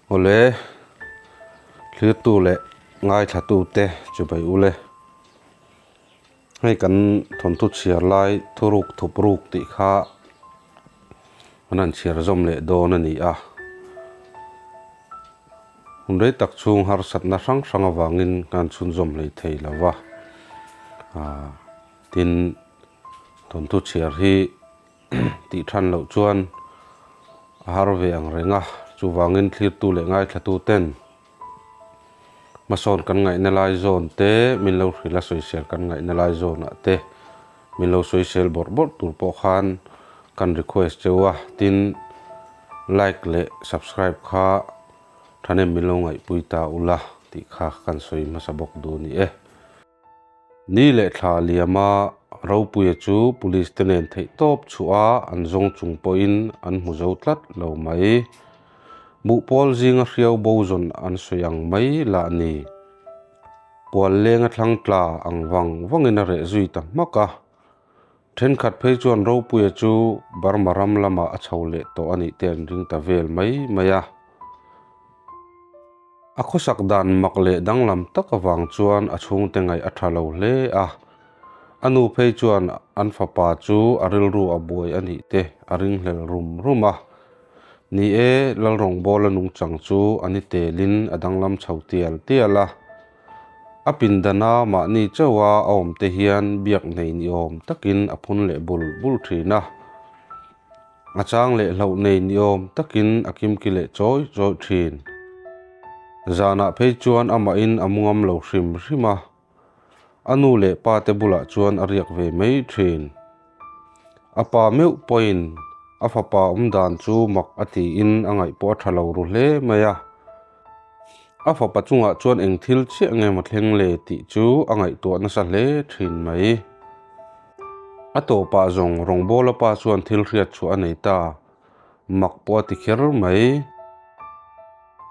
Awle, thlirtu leh ngaithla te chibai ule. Hei kan thawnthu chhiar lai thuruk thup ruk tih kha an han chhiar zawm leh dawn a ni a. Hun rei tak chhung harsatna hrang hrang avangin kan chhunzawm hlei thei lo va. Tin, thawnthu chhiar hi tih than loh chuan a har ve ang reng a, chuvangin thlirtu leh ngaithlatu ten hmasawn kan ngaihna lai zawn te, min lo hrilh a sawisel kan ngaihna lai zawnah te min lo sawisel bawrh bawrh tur pawh khan kan request cheu a, tin like leh subscribe kha thahnem min lo ngaihpui ta ula tih kha kan sawi hmasa bawk duh a ni e. Ni leh thla liama Ropuia chu police te nen theih tawp chhuah a an zawng chung pawhin an hmu zo tlat lo mai. Buhpawl zinga hriau bo zawn an sawi ang mai lah ni. Pual lenga thlang tla ang vang vangin a reh zui ta hmak a. Thenkhat phei chuan Ropuia chu Burma ram lamah a chho leh tawh a nih te an ring ta vel mai mai a. A khawsak dan mak leh danglam tak avang chuan a chhungte ngaih a tha lo hle a. A nu phei chuan an fapa chu a rilru a buai a nih te a ringhlel rum rum a. Ni e, Lalrawngbawla nungchang chu a ni telin a danglam chho tial tial a. A pindana mahni chauha a awm te hian biak nei ni awm takin a phun leh bul bul thin a. A chang leh hlauh nei ni awm takin a kimki leh chawi chawi thin. Zanah phei chuan amahin a mu ngam lo hrim hrim a, a nu leh pa te bulah chuan a riak ve mai thin. A pa meuh pawhin a fapa awm dan chu mak a tiin a ngaih pawh a tha lo ru hle mai a. A fapa chungah chuan eng thil chiah nge maw thleng le tih chu a ngaihtuah nasa hle thin mai. A tawpah zawng rawngbawla pa chuan thil hriat chhuah a nei ta, mak pawh a ti kher mai.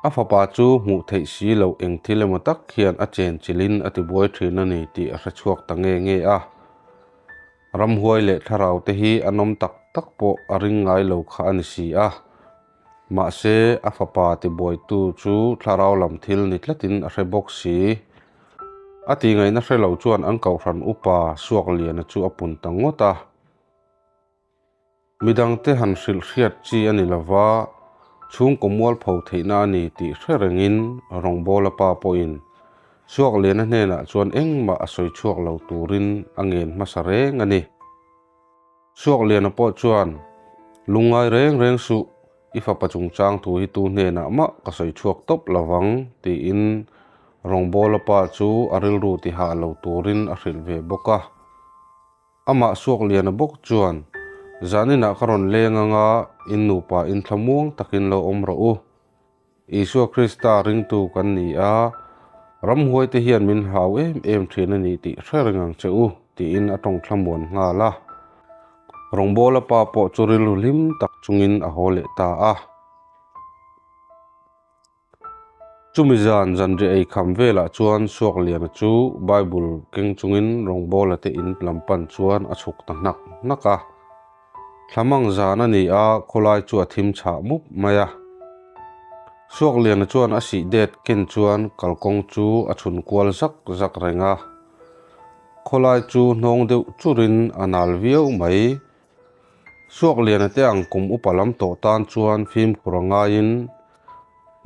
A fapa chu hmuh theih si loh eng thil emaw tak hian a chen chilhin a ti buai thin a ni tih a hre chhuak ta nge nge a. Ramhuai leh thlarau te hi an awm tak tak pawh a ring ngai lo kha a ni si a. Mahse, a fapa ti buaitu chu thlarau lam thil ni tlatin a hre bawk si. A tihngaihna hre lo chuan an kohhran upa Suakliana chu a pun ta ngawt a. Midangte han hrilh hriat chi a ni lova, chhungkaw mualpho theihna a ni tih hre rengin Rawngbawla pa pawhin Suakliana hnenah chuan engmah a sawi chhuak lo turin a ngen hmasa reng a ni. Suakliana pawh chuan, Lungngai reng reng suh, i fapa chungchang thu hi tu hnenah mah ka sawi chhuak tawp lo vang, tiin Rawngbawla pa chu a rilru ti hah lo turin a hrilh ve bawk a. Amah Suakliana bawk chuan, Zaninah ka rawn leng anga in nupa in thlamuang takin lo awm rawh u. Isua Krista ringtu kan ni a, ramhuaite hian min hlau em em thin a ni tih hre reng ang che u, tiin a tawng thlamuan nghal a. Rawngbawla pa pawh chu rilru hlim tak chungin a haw leh ta a. Chumi zan zanriah ei kham velah chuan Suakliana chu Bible keng chungin rawngbawla te in lam pan chuan a chhuk ta hnak hnak a. Thlamang zan a ni a, khawlai chu a thim chhah mup mai a. Suakliana chuan a sih det ken chuan kalkawng chu a chhun kual zak zak reng a. Khawlai chu hnawng deuh churin a nal viau mai. Suakliana te ang kum upa lam tawh tan chuan fimkhur a ngaiin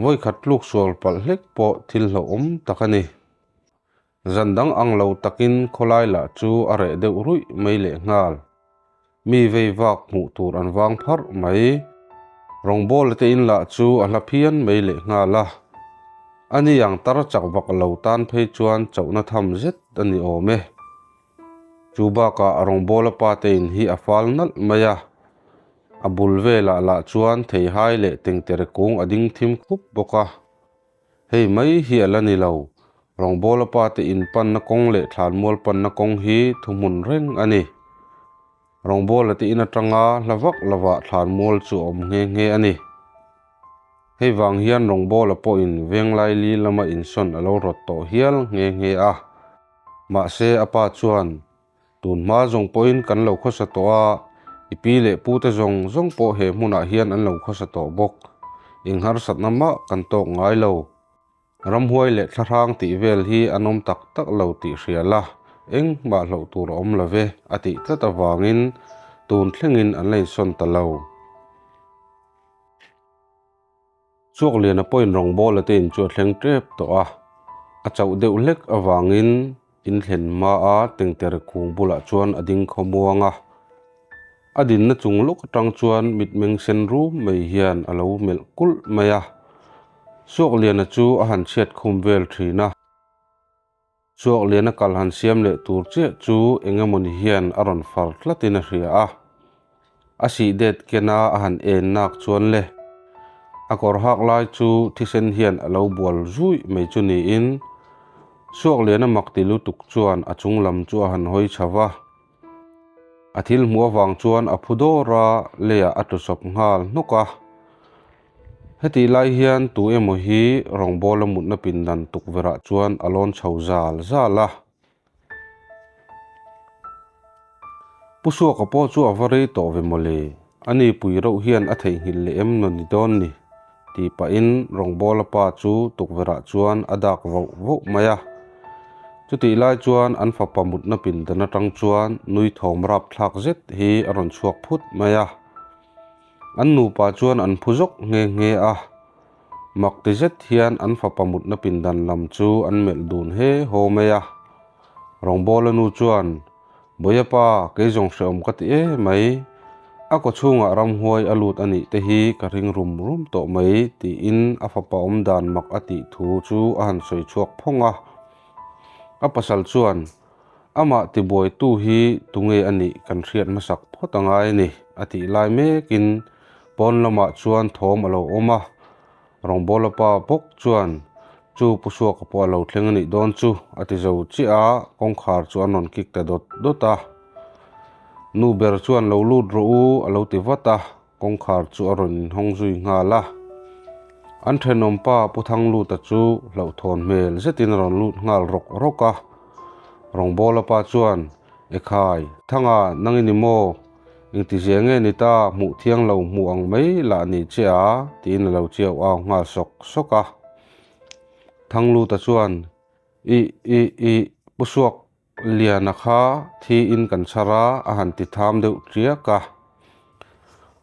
vawikhat tluk sual palh hlek pawh thil hlauhawm tak a ni. Zan dang ang lo takin khawlai lah chu a reh deuh ruih mai lehnghal. Mi vei vak hmuh tur an vang pharh mai. Rawngbawla te in lah chu a hla phian mai lehnghal a. Ani ang tar chak vak lo tan phei chuan chauhna tham zet a ni awm e. Chu bakah rawngbawla pa te in hi a fal nalh mai a. A bul velah lah chuan theihai leh tengtere kung a ding thim khup bawk a. Hei mai hi a la ni lo. Rawngbawla pa te in panna kawng leh thlanmual panna kawng hi thuhmun reng a ni. Rawngbawla te in atanga hla vak lovah thlanmual chu a awm nghe nghe a ni. Hei vang hian Rawngbawla pawhin Venglaili lama insawn a lo rawt tawh hial nghe nghe a. Mahse a pa chuan Tun hma zawng pawhin kan lo khawsa tawh a, i pi leh pu te zawng zawng pawh he hmunah hian an lo khawsa tawh bawk. Eng harsatna mah kan tawk ngai lo. Ramhuai leh thlahrang tih vel hi an awm tak tak lo tih hria la, engmah hlauh tur a awm lo ve, a tih tlat avangin tun thlengin an la insawn ta lo. Suakliana pawhin rawngbawla te in chu a thleng tep tawh a, a chauh deuh hlek avangin in thlen hmaa tengtere kung bulah chuan a ding khawmuang a. A dinna chung lawk atang chuan mitmeng sen rum mai hian a lo melh kulh mai a, Suakliana chu a han chhiat khum vel thin a. Suakliana kal han siam leh tur chiah chu eng emawni hian a rawn far tlatin a hria a. A sih det kena a han en nak chuan le, a kawr hak lai chu thisen hian a lo bual zuih mai chu niin Suakliana mak ti lutuk chuan a chung lam chu a han hawi chho va. A thil hmuh avang chuan a phu dawr a, leiah a tlusawp nghal hnawk a. Hetih lai hian tu emaw hi rawngbawla mutna pindan tukverhah chuan a lawn chho zal zal a. Pu Suaka pawh chu a va rei tawh ve mawle, a ni pui reuh hian a theihnghilh leh em naw ni dawn ni? tih pahin rawngbawla pa chu tukverhah chuan a dak voh voh mai a. Chutih lai chuan an fapa mutna pindan atang chuan nui thawm rapthlak zet hi a rawn chhuak phut mai a. An nupa chuan an phu zawk nghe nghe a. Mak ti zet hian an fapa mutna pindan lam chu an melh dun he haw mai a. Rawngbawla nu chuan, Bawiapa, kei zawng hrehawm ka ti e mai. A kaw chhungah ramhuai a lut a nih te hi ka ring rum rum tawh mai, tiin a fapa awm dan mak a tih thu chu a han sawi chhuak phawng a. A pasal chuan, Amah tibuaitu hi tunge a nih kan hriat hmasak phawt a ngai a ni, a tih lai mekin pawn lamah chuan thawm a lo awm a. Rawngbawla pa bawk chuan, Chu Pu Suaka pawh a lo thleng a nih dawn chu, a ti zo chiah a, kawngkhar chu an rawn kik ta dawt dawt a. Nu ber chuan lo lut rawh u a lo ti vat a, kawngkhar chu a rawn inhawng zui nghal a. An thenawm pa Pu Thangluta chu hlauhthawn hmel zetin a rawn lut nghal rawk rawk a. Rawngbawla pa chuan, Ekhai, Thanga, nang i ni maw? Engtizia nge ni ta, hmuh thiang lo hmuh ang mai lah ni che a, tiin a lo chiau au nghal sawk sawk a. Thangluta chuan, Ih, ih, ih, Pu Suak Liana kha thiin kan chhar a, a han ti tham deuh tiak a.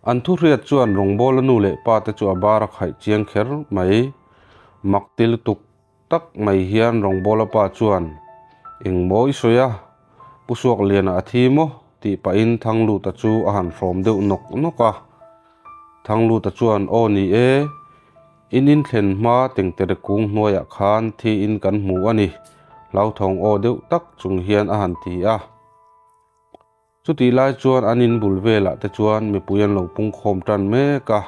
An thu hriat chuan rawngbawla nu leh pa te chu a bar a khaih chiang kher mai. Mak ti lutuk tak mai hian rawngbawla pa chuan, Eng maw i sawi a? Pu Suakliana a thi maw? tih pahin Thangluta chu a han hrawm deuh nawk nawk a. Thangluta chuan, Aw ni e, in inthlen hma tengtere kung hnuaiah khan thiin kan hmu a ni, hlauthawng aw deuh tak chung hian a han ti a. Chutih lai chuan an in bul velah te chuan mipui an lo pungkhawm tan mek a.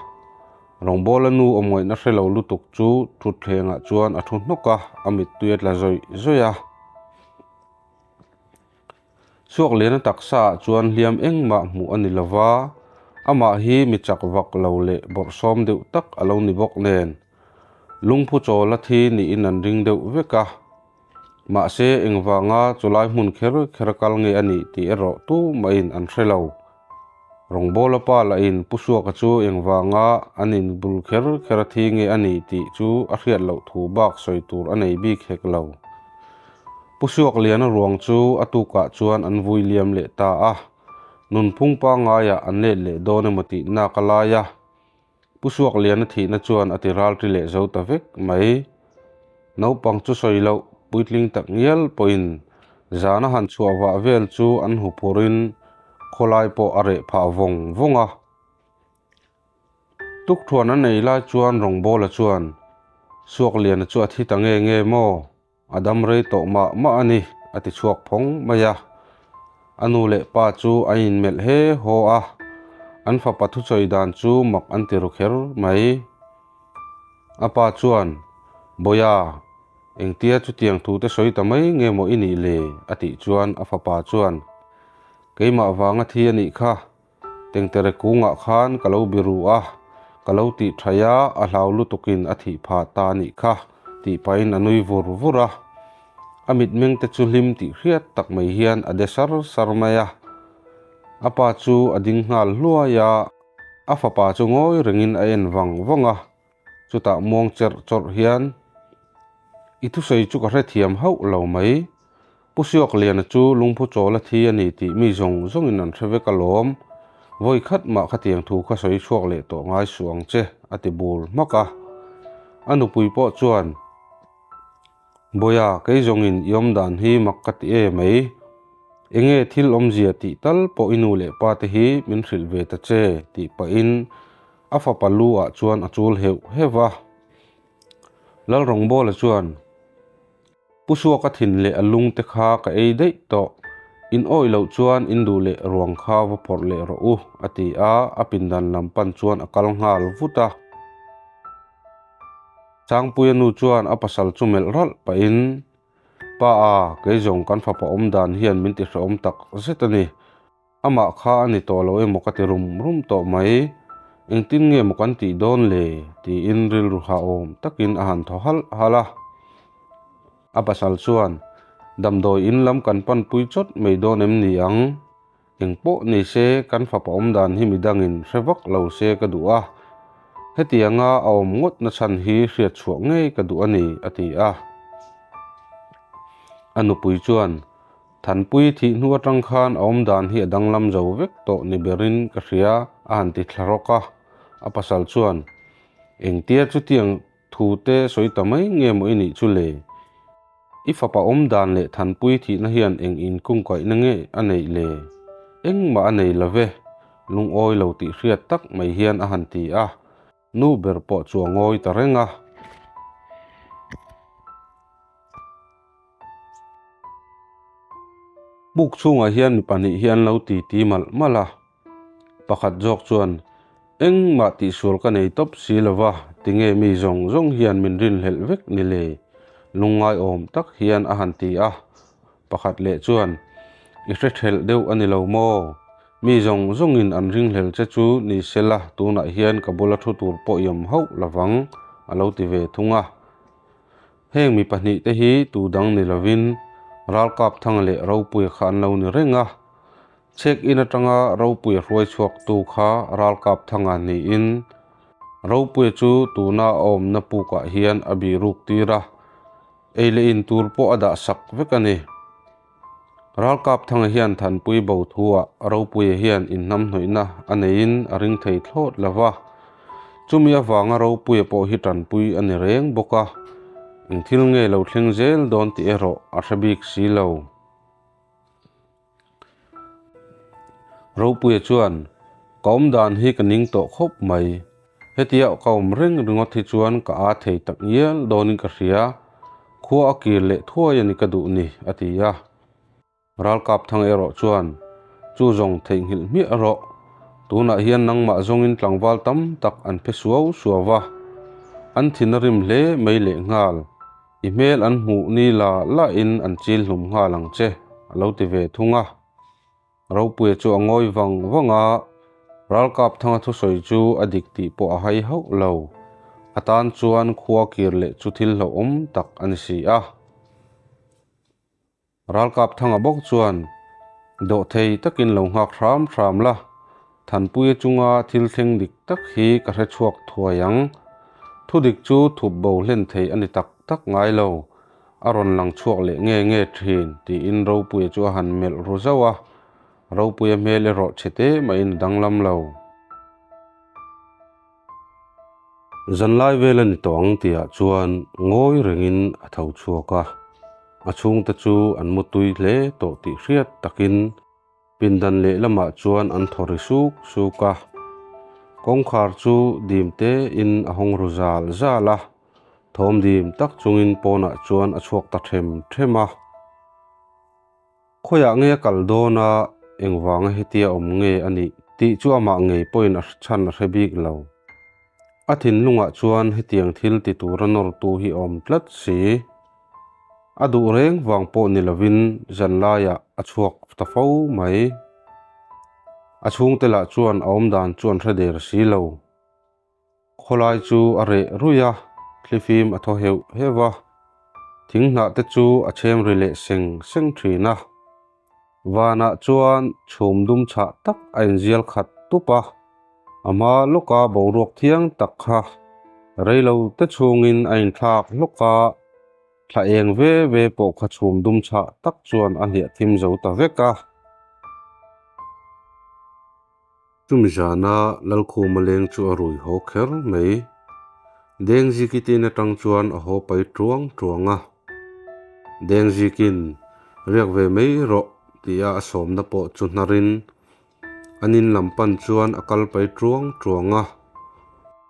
Rawngbawla nu awm ngaihna hre lo lutuk chu thutthlengah chuan a thu hnawk a, a mittui a tla zawih zawih a. Suakliana taksa ah chuan hliam engmah hmuh a ni lo va, amah hi mi chak vak lo leh bawrhsawm deuh tak a lo ni bawk nen. Lungphu chawl a thi niin an ring deuh vek a. Mahse, engvanga chulai hmun kher kher a kal nge a nih tih erawh tumahin an hre lo. Rawngbawla pa lahin Pu Suaka chu engvanga an inbul kher kher a thi nge a nih tih chu a hriat loh thu bak sawi tur a nei bik hek lo. Pu Suakliana ruang chu a tukah chuan an vui liam leh ta a, nunphung pangaiah an let leh dawn emaw tih nak a lai a. Pu Suakliana thihna chuan a ti ralṭi leh zo ta vek mai. Naupang chu sawi loh puitling tak ngial pawhin zana han chhuah vah vel chu an hu phurin khawlai pawh a reh phah vawng vawng a. Tukthuan a nei lai chuan Rawngbawla chuan, Suakliana chu a thi ta nge nge maw? A dam rei tawh mah mah a ni, a ti chhuak phawng mai a. A nu leh pa chu an inmelh he haw a, an fapa thusawi dan chu mak an ti ru kher mai. A pa chuan, Bawia, engtia chutiang thu te sawi ta mai nge maw i nih le? a tih chuan a fapa chuan, Keimah vanga thi a nih kha, Tengtere kungah khan ka lo biru a, ka lo tih thaih a, a hlau lutukin a thih phah ta a nih kha, tih pahin a nui vur vur a. A mitmeng te chu hlim tih hriat tak mai hian a de sar sar mai a. A pa chu a ding nghal hluai a, a fapa chu ngawi rengin a en vang vang a. Chutah muang cherh chawrh hian, I thusawi chu ka hrethiam hauh lo mai. Pu Siakliana chu lungphu chawl a thi a ni tih mi zawng zawngin an hre vek alawm. Vawi khat mah khatiang thu kha sawi chhuak leh tawh ngai suh ang che, a ti bur hmak a. A nupui pawh chuan, Bawiha, kei zawngin i awm dan hi mak ka ti e mai. Enge thil awmzia tih tal pawh i nu leh pa te hi min hrilh ve ta che, tih pahin a fapa lu ah chuan a chul heuh heuh va. Lalrawngbawla chuan, Pu Suaka thin leh a lung te kha ka ei daih tawh, in awih loh chuan in duh leh ruang kha va phawrh leh rawh u, a ti a, a pindan lam pan chuan a kal nghal vut a. Sangpuia nu chuan a pasal chu melh ralh pahin, Pa a, kei zawng kan fapa awm dan hian min ti hrehawm tak zet a ni. Amah kha a ni tawh lo emaw ka ti rum rum tawh mai, engtin nge maw kan tih dawn le? tiin rilru hlauhawm takin a han thaw halh halh a. A pasal chuan, Damdawi in lam kan panpui chawt mai dawn em ni ang? Eng pawh ni se kan fapa awm dan hi midangin hre vak lo se ka duh a, hetianga a awm ngawt na chhan hi hriat chhuah ngei ka duh a ni, a ti a. A nupui chuan, Thanpui thih hnu atang khan a awm dan hi a danglam zo vek tawh ni berin ka hria, a han ti thla rawk a. A pasal chuan, Engtia chutiang thu te sawi ta mai nge maw i nih chu le? I fapa awm dan leh Thanpui thihna hian eng inkungkaihna nge a neih le? Engmah a nei lo ve, lungawi lo tih hriat tak mai hian a han ti a. Nu ber pawh chu a ngawi ta reng a. Buk chhungah hian mi pahnih hi an lo titi malh malh a. Pakhat zawk chuan, Engmah tihsual ka nei tawp si lo va, tinge mi zawng zawng hian min rinhlelh vek ni le? Lungngai awm tak hian a han ti a. Pakhat leh chuan, I hre thelh deuh a ni lo maw? Mi zawng zawngin an ringhlel che chu ni sela tunah hian ka bula thu tur pawh i awm hauh lovang, a lo ti ve thung a. Heng mi pahnihte hi tu dang ni lovin Ralkapthanga leh Ropuia kha an lo ni reng a. Check in atanga Ropuia hruai chhuaktu kha Ralkapthanga niin Ropuia chu tuna a awmna pukah hian a bihruk tir a, ei leh in tur pawh a dah sak vek a ni. Ralkapthanga hian Thanpui bo thuah Ropuia hian inhnamhnawihna a neiin a ring thei thlawt lo va, chumi avanga Ropuia pawh hi tanpui a ni reng bawk a, eng thil nge lo thleng zel dawn tih erawh a hre bik si lo. Ropuia chuan, Ka awm dan hi ka ning tawh khawp mai. Hetia ka awm reng ringawt hi chuan ka aa thei tak ngial dawnin ka hria. Khua a kir leh thuai a ni ka duh ni, a ti a. Ralkapthang erawh chuan, Chu zawng theihnghilh hmiah rawh. Tunah hian nangmah zawngin tlangval tam tak an phe suau suau va. An thin a rim hle mai lehnghal. I hmel an hmuh ni la lahin an chil hlum nghal ang che, a lo ti ve thung a. Ropuia chu a ngawi vang vang a, Ralkapthanga thusawi chu a dik tih pawh a hai hauh lo. A tan chuan khua kir leh chu thil hlauhawm tak a ni si a. Ralkapthanga bawk chuan, Dawhthei takin lo nghak hram hram la, Thanpuia chunga thil thleng dik tak hi ka hre chhuak thuai ang. Thu dik chu thup bo hlen thei a ni tak tak ngai lo, a rawn lang chhuak leh nge nge thin, tiin Ropuia chu a han melh ru zauh a. Ropuia hmel erawh chhe te mahin a danglam lo. Zanlai vel a ni tawh ang tihah chuan ngawi rengin a tho chhuak a, a chhungte chu an mutui hle tawh tih hriat takin pindan lehlamah chuan an thaw ri suk suk a. Kawngkhar chu dim tein a hawng ru zal zal a, thawm dim tak chungin pawnah chuan a chhuak ta them them a. Khawiah nge a kal dawn a, engvanga hetia awm nge a nih tih chu amah ngei pawhin a chhan a hre bik lo. A thinlungah chuan hetiang thil ti tura nawrtu hi a awm tlat si. A duh reng vang pawh ni lovin zanlaiah a chhuak ta fo mai. A chhungte lah chuan a awmdan chu an hre der si lo. Khawlai chu a reh ruih a, thlifim a thaw heuh heuh a, thing hnah te chu a chhem ri leh seng seng thin a. Vanah chuan chhum dum chhah tak a inzial khat tup a, a hma lawka boruak thiang tak kha. Reilo te chhungin a inthlak hlawk a, thla eng ve ve pawh kha chhum dum chhah tak chuan a hliah thim zo ta vek a. Chumi zana Lalkhuma leng chu a rui haw kher mai. Dengziki tin atang chuan a haw pai tuang tuang a. Dengzikin, Riak ve mai rawh tia a sawmna pawh chu hnarin an in lam pan chuan a kal pai tuang tuang a.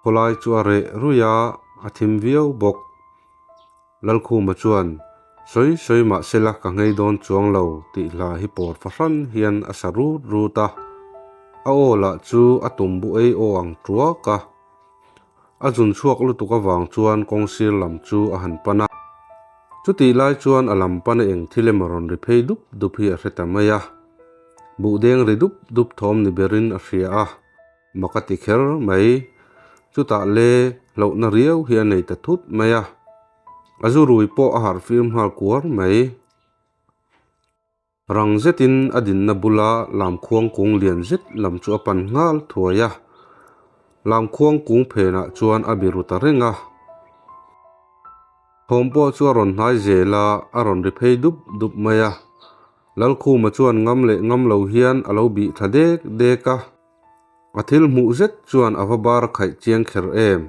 Khawlai chu a reh ruih a, a thim viau bawk. Lalkhuma chuan, Sawi sawi mah sela ka nghei dawn chuang lo tih hla hi pawr fahran hian a sa rut rut a. A aw lah chu a tum bu ei aw ang tuak a. A zun chhuak lutuk avang chuan kawngsir lam chu a han pan a. Chutih lai chuan a lam pana eng thil emaw rawn ri phei dup dup hi a hre ta mai a. Buhdeng ri dup dup thawm ni berin a hria a. Mak a ti kher mai. Chutah le hlauhna riau hi a nei ta thut mai a. A zu rui pawh a harh fir nghal kuar mai. Rang zetin a dinna bula lamkhuang kung lian zet lam chu a pan nghal thuai a. Lamkhuang kung phenah chuan a biru ta reng a. Thawm pawh chu a rawn hnai zel a, a rawn ri phei dup dup mai a. Lalkhuma chuan ngam leh ngam lo hian a lo bih thla dek dek a. A thil hmuh zet chuan a va bar khaih chiang kher em?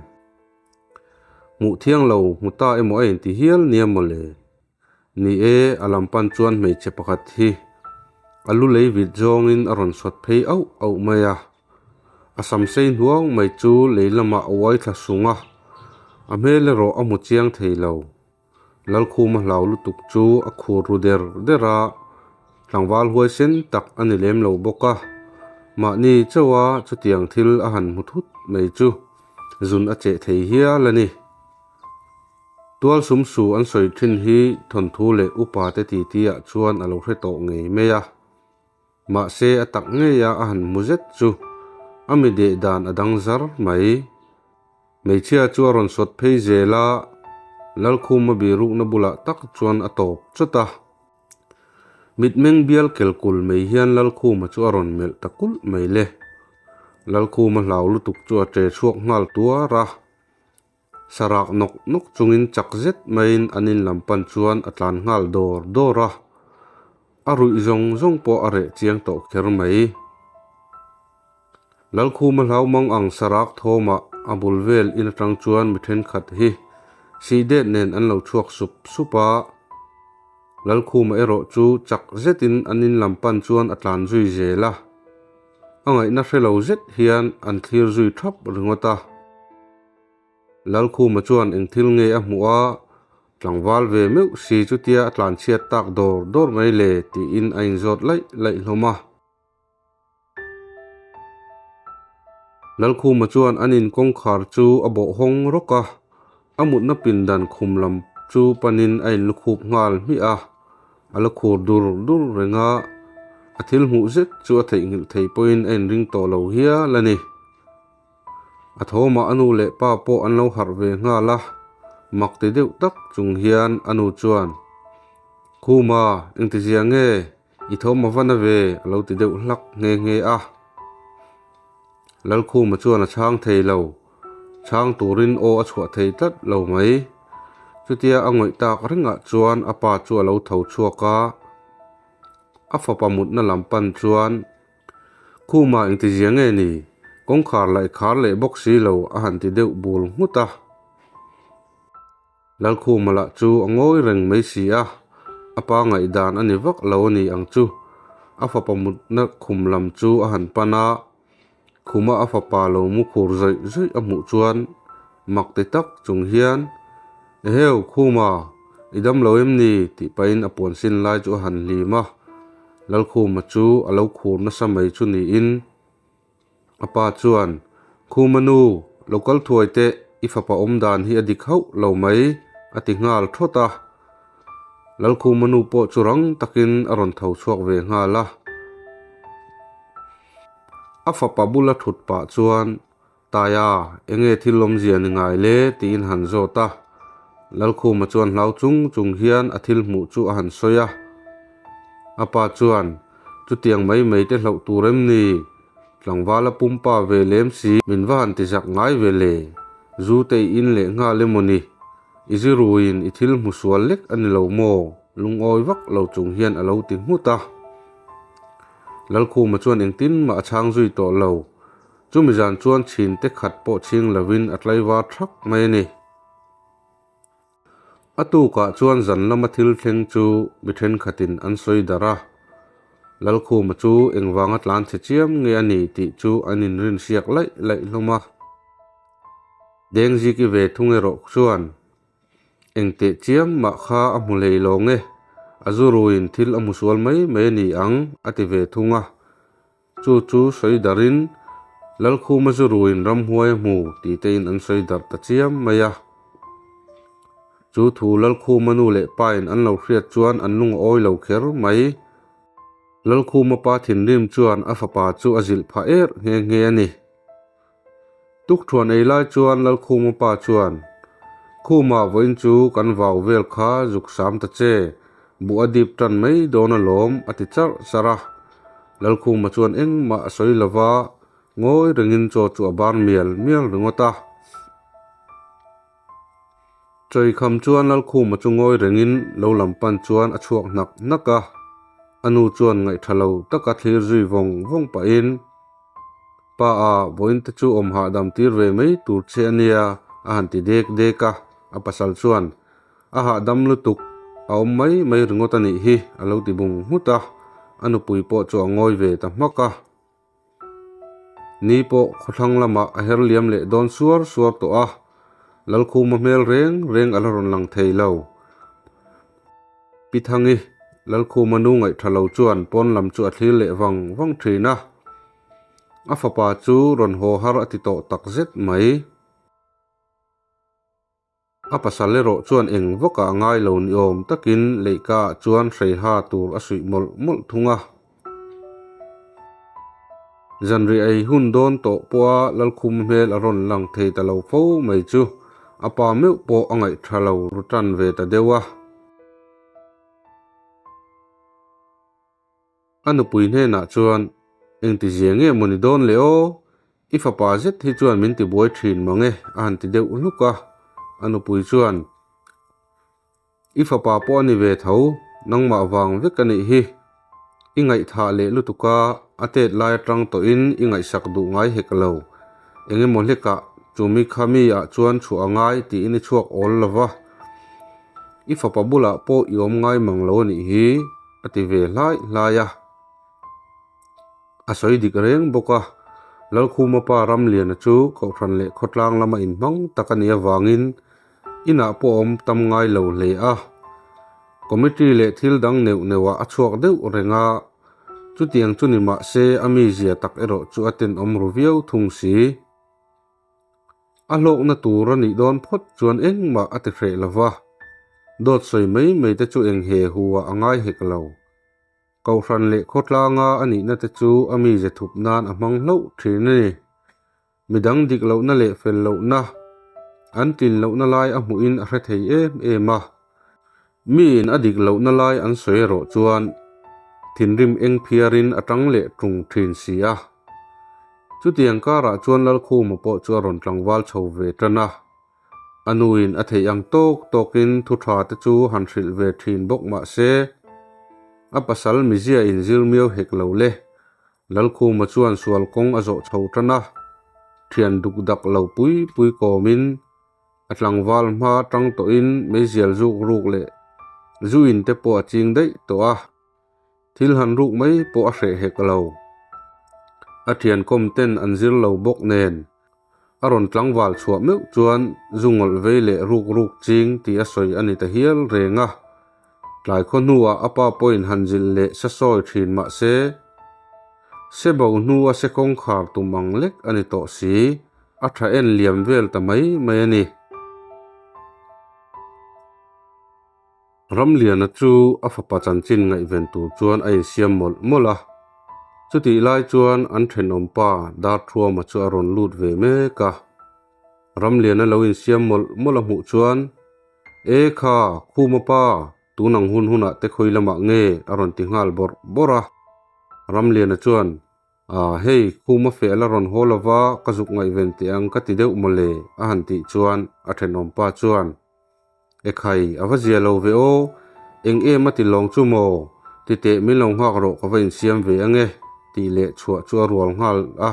Hmuh thiang lo hmu ta emaw a inti hial nia mawle. Ni e, a lam pan chuan hmeichhe pakhat hi a lu lei vit zawngin a rawn sawt phei auh auh mai a. A sam sei hnuang mai chu lei lamah a uai thla sung a, a hmel erawh a hmu chiang thei lo. Lalkhuma hlau lutuk chu a khur ru der der a, tlangval huaisen tak a ni lem lo bawk a, mahni chauha chutiang thil a han hmu thut mai chu zun a cheh thei hial a ni. Tual sum su an sawi thin hi thawnthu leh upa te titi ah chuan a lo hre tawh ngei mai a, mahse a tak ngeia a han hmu zet chu a mi deh dan a dang zar mai. Hmeichhia chu a rawn sawt phei zel a, Lalkhuma birukna bulah tak chuan a tawp chawt a. Mitmeng bial kel kul mai hian Lalkhuma chu a rawn melh ta kulh mai le. Lalkhuma hlau lutuk chu a ṭe chhuak nghal tuar a. Sarak nawk nawk chungin chak zet maiin an in lam pan chuan a tlan nghal dawr dawr a. A ruih zawng zawng pawh a reh chiang tawh kher mai. Lalkhuma hlau mang ang sarak thawmah a bul vel in atang chuan mi thenkhat hi sih det nen an lo chhuak sup sup a. Lalkhuma erawh chu chak zetin an in lam pan chuan a tlan zui zel a. A ngaihna hre lo zet hian an thlir zui thap ringawt a. Lalkhuma chuan eng thil nge a hmuh a, tlangval ve meuh si chutia a tlanchhiat tak dawr dawr mai le tiin a inzawt laih laih hlawm a. Lalkhuma chuan an in kawngkhar chu a bawh hawng rawk a, a mutna pindan khum lam chu panin a inlukhup nghal hmiah a, a la khur dur dur reng a, a thil hmuh zet chu a theihnghilh thei pawhin a inring tawh lo hial a ni. A thawmah a nu leh pa pawh an lo harh ve nghal a, mak ti deuh tak chung hian a nu chuan, Khuma, engtizia nge? I tho ma va na ve, a lo ti deuh hlak nghe nghe a. Lalkhuma chuan a chhang thei lo, chhang turin aw a chhuah thei tlat lo mai. Chutia a ngawih tak ringah chuan a pa chu a lo tho chhuak a, a fapa mutna lam pan chuan, Khuma engtizia nge ni? Kawngkhar laih khar leh bawk si lo, a han ti deuh bul nghut a. Lalkhuma lah chu a ngawi reng mai si a, a pa ngaihdan a ni vak lo a ni ang chu. A fapa mutna khum lam chu a han pan a, khuma a fapa lo mu khur zawih zawih a hmuh chuan mak ti tak chung hian, Eheu, Khuma, i dam lo em ni? tih pahin a puan sin lai chu a han hlim a, Lalkhuma chu a lo khur nasa mai chu niin, A pa chuan, Khuma nu, lo kal thuai teh, i fapa awm dan hi a dik hauh lo mai, a ti nghal thawt a. Lalkhuma nu pawh chu rang takin a rawn tho chhuak ve nghal a. A fapa bula thut pah chuan, Taia, enge thil awmzia ni ngai le? tiin han zawt a. Lalkhuma chuan hlau chung chung hian a thil hmuh chu a han sawi a. A pa chuan, Chutiang mai mai te hlauh tur em ni? Tlangvala pumpa ve lem si, min va han ti zak ngai ve le. Zu te i in leh nghal emaw ni? I ziruiin i thil hmu sual lek a ni lo maw? Lungawi vak lo chung hian a lo ti nghut a. Lalkhuma chuan engtin mah a chhang zui tawh lo. Chumi zan chuan chhin te khat pawh chhing lovin a tlaivar thak mai a ni. A tukah chuan zan lama thil thleng chu mi thenkhatin an sawi darh a. Lalkhuma chu engvanga tlan chhe chiam nge a ni tih chu an inrinsiak laih laih hlawm a. Dengziki ve thung erawh chuan engteh chiam mah kha a hmu hlei lo nge, a zuruin thil a hmu sual mai mai a ni ang a ti ve thung a. Chu chu sawi darhin Lalkhuma zuruin ramhuai a hmu tih tein an sawi darh ta chiam mai a. Chu thu Lalkhuma nu leh pain an lo hriat chuan an lung a awi lo kher mai. Lalkhuma pa thinrim chuan a fapa chu a zilh phah erh nghe nghe a ni. Tukthuan ei lai chuan Lalkhuma pa chuan, Khuma vawiin chu kan vau vel kha zuk sam ta che, buh a dip tan mai dawn alawm a ti charh charh a. Lalkhuma chuan engmah a sawi lova, ngawi rengin chaw chu a bar mial mial ringawt a. Chawikham chuan Lalkhuma chu ngawi rengin lo lam pan chuan a chhuak hnak hnak a, a nu chuan ngaihtha lo taka thlir zui vawng vawng pahin, Pa a, vawiin te chu awm hahdam tir ve mai tur che a nia, a han ti dek dek a, a pasal chuan, A hahdam lutuk, a awm mai mai ringawt a nih hi, a lo ti bung nghut a, a nupui pawh chu a ngawi ve ta hmak a. Ni pawh khawthlang lamah a her liam leh dawn suar suar tawh a, Lalkhuma hmel reng reng a la rawn lang thei lo. Pi Thangi, Lalkhuma nu ngaihtha lo chuan pawn lam chu a thlir leh vang vang thin a, a fapa chu rawn haw har a ti tawh tak zet mai. A pasal erawh chuan eng vawkah a ngai lo ni awm takin leihkaah chuan hreiha tur a suih mawlh mawlh thung a. Zanriah ei hun dawn tawh pawha Lalkhum hmel a rawn lang thei ta lo fo mai chu a pa meuh pawh a ngaihtha lo ru tan ve ta deuh a. A nupui hnenah chuan, Engti zia nge maw ni dawn le aw? I fapa zet hi chuan min ti buai thin mang e, a han ti deuh hluk a. A nupui chuan, I fapa pawh a ni ve tho, nangmah vang vek a nih hi. I ngaihthah leh lutuk a, a tet lai atang tawhin i ngaihsak duh ngai hek lo. Eng emaw hlekah chumi kha mi ah chuan chhuah a ngai tiin i chhuak awl lo va. I fapa bulah pawh i awm ngai mang lo a nih hi. A ti ve hlai hlai a, a sawi dik reng bawk a, Lalkhuma pa Ramliana chu Kohhran leh khawtlang lama inhmang tak a nih avangin inah pawh a awm tam ngai lo hle a, committee leh thil dang neuh neuhah a chhuak deuh reng a, chutiang chu ni mah se a mizia tak erawh chu a tenawm ru viau thung si. A hlawkna tur a nih dawn phawt chuan engmah a ti hreh lo va, dawt sawi mai mai te chu eng he hu ah a ngai hek lo. Kohhran leh khawtlanga a nihna te chu a mize thup nan a hmang hlauh thin a ni. Midang dik lohna leh fel lohna, an tlin lohna lai a hmuhin a hre thei em em a. Miin a dik lohna lai an sawi erawh chuan thinrim eng phiarin a tang leh tung thin si a. Chutiang karah chuan Lalkhuma pawh chu a rawn tlangval chho ve tan a. A nuin a theih ang tawk tawkin thu tha te chu han hrilh ve thin bawk mah se, a pasal mizia inzir miau hek lo le. Lalkhuma chuan sual kawng a zawh chho tan a, thian duk dak lo pui pui kawmin A tlangval hma tang tawhin meizial zuk ruk leh zu in te pawh a ching daih tawh a, thil han ruk mai pawh a hreh hek lo. A thiankawm ten an zir lo bawk nen a rawn tlangval chhuah meuh chuan zu ngawlh vei leh ruk ruk ching tih a sawi a ni ta hial reng a. Tlai khaw hnuah a pa pawhin han zilh leh sa sawi thin mah se, se bo hnua se kawngkhar tum ang lek a ni tawh si, a tha en liam vel ta mai mai a ni. Ramliana chu a fapa chanchin ngaihven tur chuan a insiam mawlh mawlh a, chutih lai chuan an thenawmpa Darthuama chu a rawn lut ve mek a. Ramliana lo insiam mawlh mawlh a hmuh chuan, E kha, Khuma pa, tun ang hun hunah te khawi lamah nge? a rawn ti nghal bawrh bawrh a. Ramliana chuan, Aa hei, Khuma feh la rawn haw lova ka zuk ngaihven teh ang ka ti deuh mawle a han tih chuan a thenawmpa chuan, Ekhai, a va zia lo ve aw, eng em a ti lawng chu maw? Ti teh min lo nghak rawh ka va insiam ve ange tih leh chhuah chu a rual nghal a.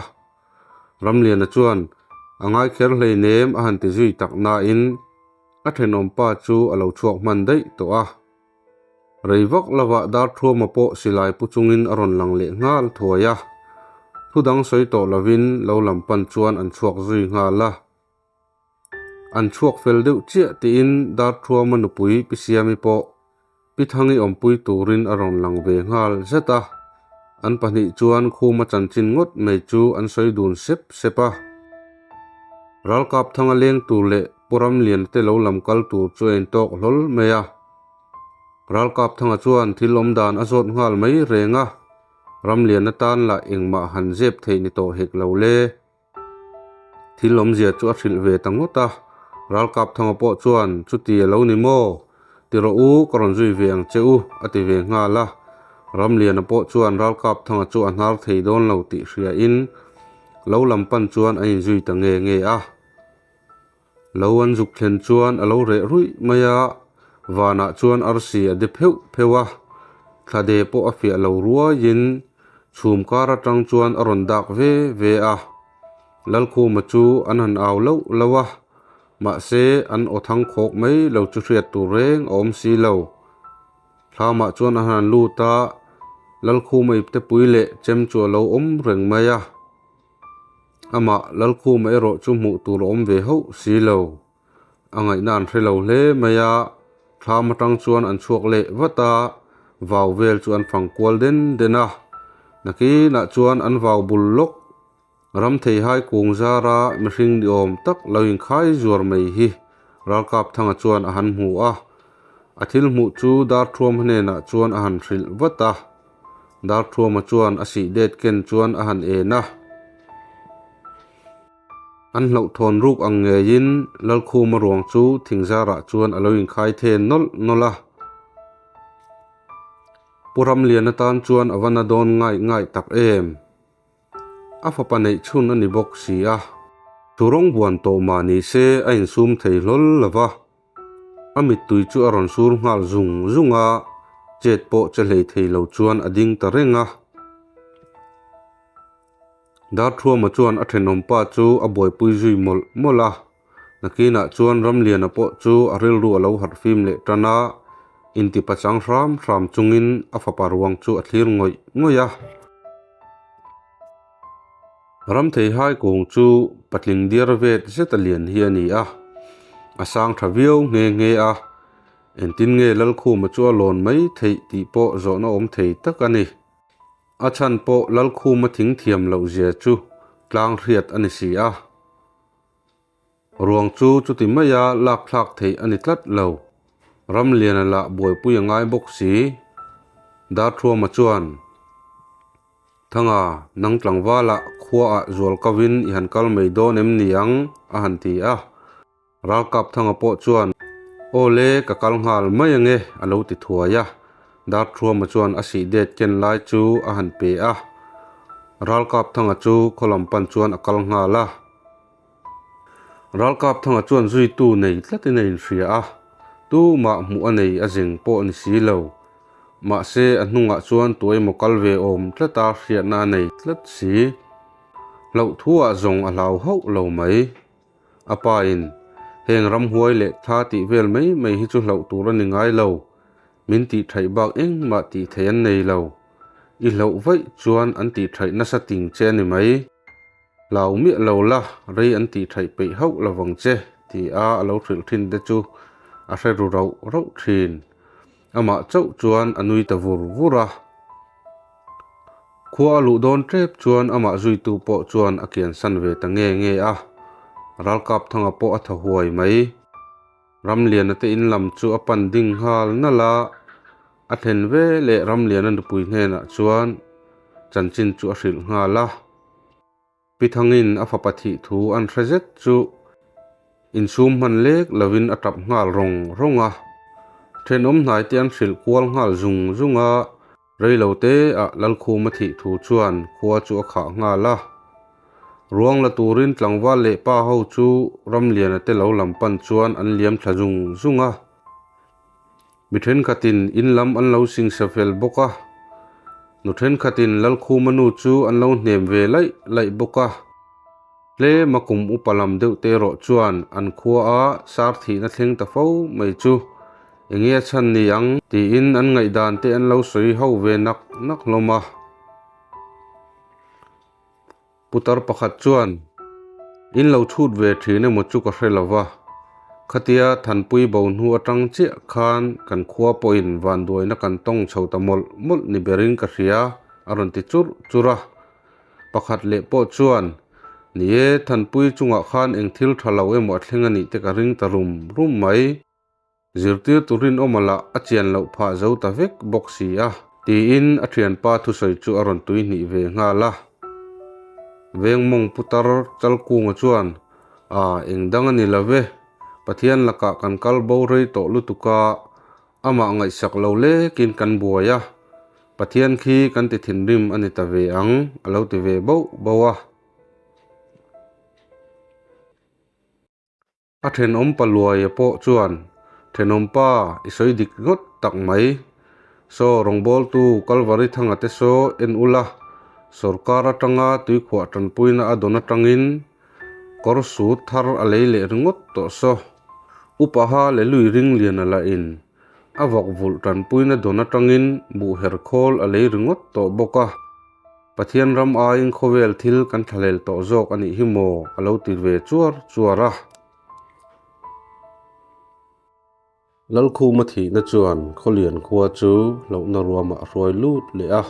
Ramliana chuan, A ngai kher hleinem a han ti zui tak nain a thenawmpa chu a lo chhuak hman daih tawh a. Rei vak lovah Darthuama pawh silai pu chungin a rawn lang leh nghal thuai a. Thu dang sawi tawh lovin lo lam pan chuan an chhuak zui nghal a. An chhuak fel deuh chiah tiin Darthuama nupui Pi Siami pawh Pi Thangi awmpui turin a rawn lang ve nghal zet a. An pahnih chuan Khuma chanchin ngawt mai chu an sawi dun sep sep a. Ralkapthanga leng tur leh Pu Ramliana te lo lam kal tur chu a intawk hlawl mai a. Ralkapthanga chuan thil awm dan a zawt nghal mai reng a, Ramliana tan lah engmah han zep theih ni tawh hek lo le. Thil awmzia chu a hrilh ve ta ngawt a, Ralkapthanga pawh chuan chuti a lo ni maw? Ti rawh u, ka rawn zui ve ang che u, a ti ve nghal a. Ramliana pawh chuan Ralkapthanga chu a hnar thei dawn lo tih hriain lo lam pan chuan a inzui ta nge nge a. Lo an zuk thlen chuan a lo reh ruih mai a, vanah chuan arsi a de pheuh pheuh a, thlade pawh a fiah lo ruaiin chhum kar atang chuan a rawn dak ve ve a. Lalkhuma chu an han au loh loh a, mahse an aw thang khawk mai lo chu hriat tur reng a awm si lo. Thlamah chuan a han lut a, Lalkhuma iptepui leh chem chu a lo awm reng mai a. Amah Lalkhuma erawh chu hmuh tur a awm ve hauh si lo. A ngaihna an hre lo hle mai a, thlam atang chuan an chhuak leh vat a, vau vel chu an fang kual den den a. Nakinah chuan an vau bul lawk ram theihai kung zara mihring ni awm tak lo inkhai zuar mai hi Ralkapthanga chuan a han hmu a. A thil hmuh chu Darthuam hnenah chuan a han hrilh vat a. Darthuama chuan a sih det ken chuan a han en a. An hlauhthawn ruk ang ngeiin Lalkhuma ruang chu thingzarah chuan a lo inkhai then nawlh nawlh a. Pu Ramliana tan chuan a va na dawn ngaih ngaih tak em. A fapa neih chhun a ni bawk si a. Thu rawng buan tawh mah ni se a insum thei hlawl lo va. A mittui chu a rawn sur nghal zung zung a, chet pawh che hlei thei lo chuan a ding ta reng a. Darthuama chuan a thenawmpa chu a buaipui zui mawlh mawlh a, nakinah chuan Ramliana pawh chu a rilru a lo harhfim leh tan a, intipachang hram hram chungin a fapa ruang chu a thlir ngawih ngawih a. Ramtheihai kung chu patling diar vet zet a lian hi a ni a, a sang tha viau nghe nghe a, engtin nge Lalkhuma chu a lawn mai theih tih pawh zawhna awm thei tak a ni. A chhan pawh Lalkhuma thing thiam loh zia chu tlang hriat a ni si a. Ruang chu chuti maia lak thlak theih a ni tlat lo. Ramliana lah buaipui a ngai bawk si. Darthuama chuan, Thanga, nang tlangvalah khuaah zual kovin i han kal mai dawn em ni ang? a han ti a. Ralkap Thanga pawh chuan, Aw le, ka kal nghal mai ange, a lo ti thuai a. Darthuama chuan a sih det ken lai chu a han pe a. Ralkap Thanga chu khaw lam pan chuan a kal nghal a. Ralkapthanga chuan zuitu nei tlatin a inhria a, tumah hmuh a nei a zeng pawh a ni si lo. Mahse, a hnungah chuan tu emaw kal ve awm tlata hriatna a nei tlat si. Hlauhthuah zawng a hlau hauh lo mai. A pain, Heng ramhuai leh thla tih vel mai mai hi chu hlauh tur a ni ngai lo. Min tihṭhaih bak engmah tih theih an nei lo. I hlauh vaih chuan an tihṭhaih nasa ting che a ni mai. Hlau miah lo la, rei an tih theih peih hauh lo vang che, ti a a lo hrilh thin te chu a hre ru rauh rauh thin. Amah chauh chuan a nui ta vur vur a. Khua a luh dawn tep chuan amah zuitu pawh chuan a kiansan ve ta nge nge a, Ralkapthanga pawh a thaw huai mai. Ramliana te in lam chu a pan ding nghal nalh a, a thlen ve leh Ramliana nupui hnenah chuan chanchin chu a hrilh nghal a. Pi Thangin a fapa thih thu an hre zet chu insum hman lek lovin a tap nghal rawng rawng a, thenawm hnai te an hrilh kual nghal zung zung a. Rei lo te ah Lalkhuma thih thu chuan khua chu a khah nghal a. Ruang la turin tlangval leh pa ho chu Ramliana te lo lam pan chuan an liam thla zung zung a. Mi thenkhatin in lam an lo singsa fel bawk a, nu thenkhatin Lalkhuma nu chu an lo hnem ve laih laih bawk a. Tlema kum upa lam deuh te erawh chuan an khua a sar thihna thleng ta fo mai chu enge a chhan ni ang tiin an ngaihdan te an lo sawi ho ve nak nak hlawm a. Putar pakhat chuan, In lo chhut ve thin emaw chu ka hre lo va, khatia Thanpui bo hnu atang chiah khan kan khua pawhin vanduaina kan tawng chho ta mawlh mawlh ni berin ka hria, a rawn ti churh churh a. Pakhat leh pawh chuan, Ni e, Thanpui chungah khan eng thil tha lo emaw a thleng a nih te ka ring ta rum rum mai. Zirtirtu rinawma lah a chian loh phah zo ta vek bawk si a, tiin a thianpa thusawi chu a rawn tui hnih ve nghal a. Vengmawng putar Chalkunga chuan, A, eng dang a ni lo ve, Pathian lakah kan kal bo rei tawh lutuk a, amah ngaihsak lo lekin kan buai a, Pathian khi kan ti thinrim a ni ta ve ang, a lo ti ve bauh bauh a. A thenawm pa Luaia pawh chuan, Thenawm pa, i sawi dik ngawt tak mai. Saw rawngbawltu Kalvari Thanga te saw en ula, sawrkar atanga tuikhuah tanpuina a dawn atangin kawr sut thar a lei leh ringawt tawh saw. Upa ha leh lui ring lian a la in a vawk vulh tanpuina dawn atangin buhher khawl a lei ringawt tawh bawk a. Pathian ram aiin khawvel thil kan thlahlel tawh zawk a nih hi maw a lo ti ve chuar chuar a. Lalkhuma thihna chuan Khawlian khua chu hlauhna ruamah a hruai lut leh a,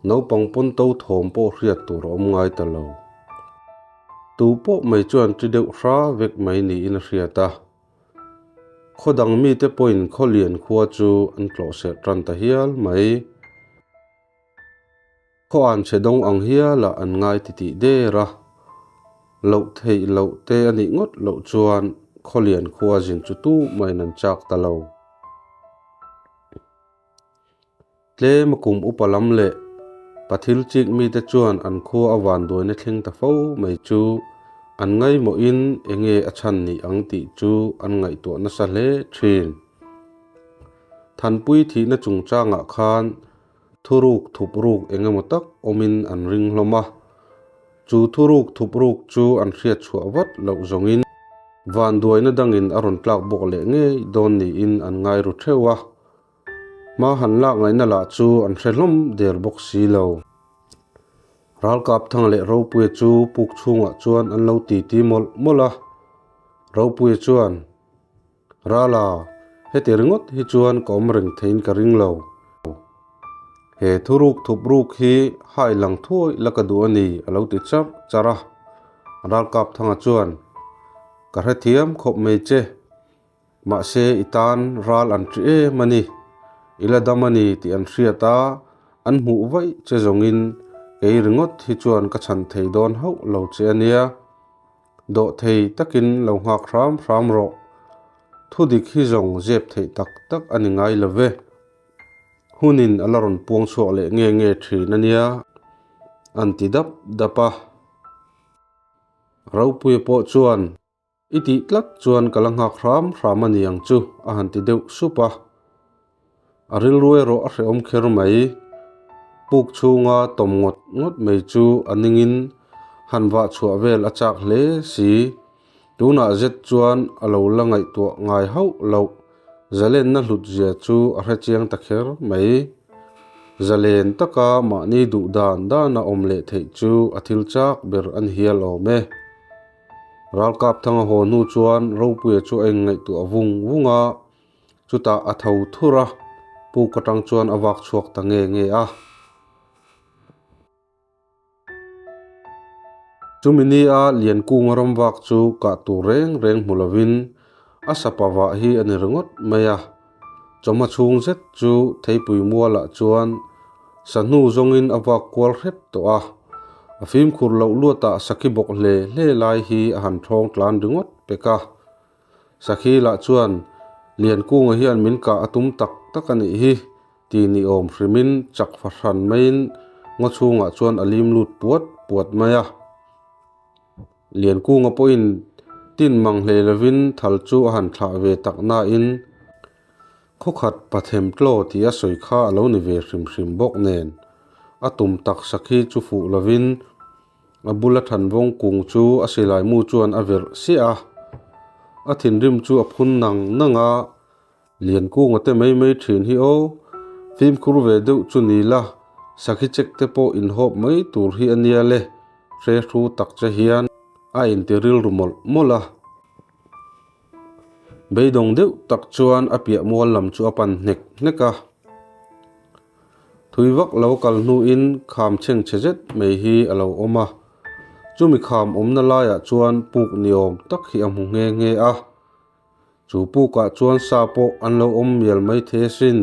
naupang pawn to thawm pawh hriat tur a awm ngai ta lo. Tu pawh mai chuan ṭi deuh hra vek mai niin a hriat a. Khaw dang mite pawhin Khawlian khua chu an tlawh serh tan ta hial mai. Khaw an chhe dawng ang hialah an ngai ti tih der a, loh theih loh te a nih ngawt loh chuan Khawlian khua zin chu tu mahin an chak ta lo. Tlema kum upa lam leh pathil chik mite chuan an khua a vanduaina thleng ta fo mai chu an ngaimawhin enge a chhan nih ang tih chu an ngaihtuah nasa hle thin. Thanpui thihna chungchangah khan Thuruk thupruk eng emaw tak awmin an ring hlawm a, chu thuruk thupruk chu an hriat chhuah vat loh zawngin vanduaina dangin a rawn tlak bawk leh ngei dawn niin an ngai ru theuh a, hma han lak ngaihna lah chu an hre hlawm der bawk si lo. Ralkapthang leh Ropuia chu puk chhungah chuan an lo titi mawlh mawlh a, Ropuia chuan, Rala, heti ringawt hi chuan ka awm reng theiin ka ring lo. He thuruk thupruk hi hai lang thuai la ka duh a ni, a lo ti charh charh a. Ralkapthanga chuan, Ka hrethiam khawp mai che. Mahse i tan ral an ṭi em a ni. I la dam a ni tih an hriat a, an hmuh vaih che zawngin kei ringawt hi chuan ka chhan thei dawn hauh lo che a nia. Dawhthei takin lo nghak hram hram rawh. Thudik hi zawng zep theih tak tak a ni ngai lo ve. Hunin a la rawn puang chhuak leh nge nge thin a nia, an ti dap dap a. Ropuia pawh chuan, I tih tlat chuan ka la nghak hram hram a ni ang chu, a han ti deuh sup a. A rilru erawh a hrehawm kher mai. Puk chhunga tawm ngawt ngawt mai chu a ningin han vah chhuah vel a chak hle si. Tunah zet chuan a lo la ngaihtuah ngai hauh loh. Zalenna hlut zia chu a hrechiang ta kher mai. Zalen taka mahni duh dan dana awm leh theih chu a thil chak ber a ni hial awm e. Ralkapthanga haw hnu chuan Ropuia chu a inngaihtuah vung vung a. Chutah a tho thur a, puk atang chuan a vak chhuak ta nge nge a. Chumi nia Liankunga ram vak chu kah tur reng reng hmu lovin a sapa vah hi a ni ringawt mai a. Chawhma chhung zet chu theipui mualah chuan sahnu zawngin a vak kual hrep tawh a. A fimkhur loh luatah sakhi bawk hle hle lai hi a han thawng tlan ringawt pek a. Sakhi lah chuan, Liankunga hian min kah a tum tak tak a nih hi, Ti ni awm hrimin chak fahran maiin ngaw chhungah chuan a lim lut puat puat mai a. Liankunga pawhin tin mang hlei lovin thal chu a han thlah ve tak nain khawkhat pathem tlaw tih a sawi kha a lo ni ve hrim hrim bawk nen a tum tak sakhi chu fuh lovin A bula thanvawng kung chu a silai mu chuan a verh siah a, a thinrim chu a phun nang nang a, Liankunga te mai mai thin hi aw, fimkhur ve deuh chu ni la, sakhi chek te pawh inhawp mai tur hi a nia le, hre hru tak che hian a inti rilru mawlh mawlh a. Beidawng deuh tak chuan a piah mual lam chu a pan hnek hnek a. Thui vak lo kal hnuin kham chhengchhe zet mai hi a lo awm a, chumi kham awmna laiah chuan puk ni awm tak hi a hmu nghe nghe a. Chu pukah chuan sa pawh an lo awm mial mai thei asin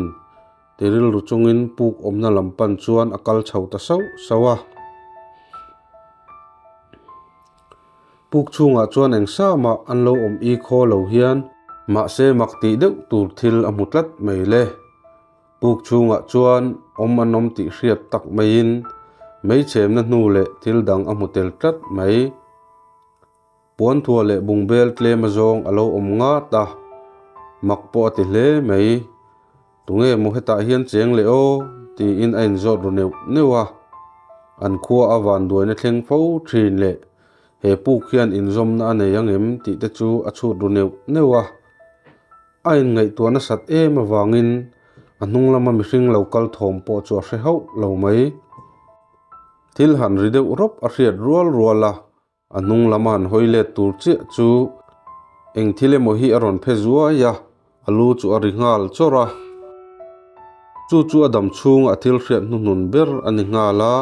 ti rilru chungin puk awmna lam pan chuan a kal chho ta sauh sauh a. Puk chhungah chuan eng sa mah an lo awm i khaw lo hian. Mahse mak tih deuh tur thil a hmu tlat mai le. Puk chhungah chuan awm an awm tih hriat tak maiin meichhemna hnu leh thil dang a hmu tel tlat mai. Puanthua leh bungbel tlem azawng a lo awm ngat a, mak pawh a ti hle mai. Tunge maw hetah hian cheng leh aw? tiin a inzawt ru neuh neuh a. An khua a vanduaina thleng fo thin leh he puk hian inzawmna a nei angem tih te chu a chhut ru neuh neuh a. A inngaihtuah nasat em avangin a hnung lama mihring lo kal thawm pawh chu a hre hauh lo mai. Thil han ri deuh rawp a hriat rual rual a, a hnung lama han hawi let tur chiah chu eng thil emaw hi a rawn phe zuai a, a lu chu a ri nghal chawrh a. Chu chu a dam chhunga a thil hriat hnuhnun ber a ni nghal a,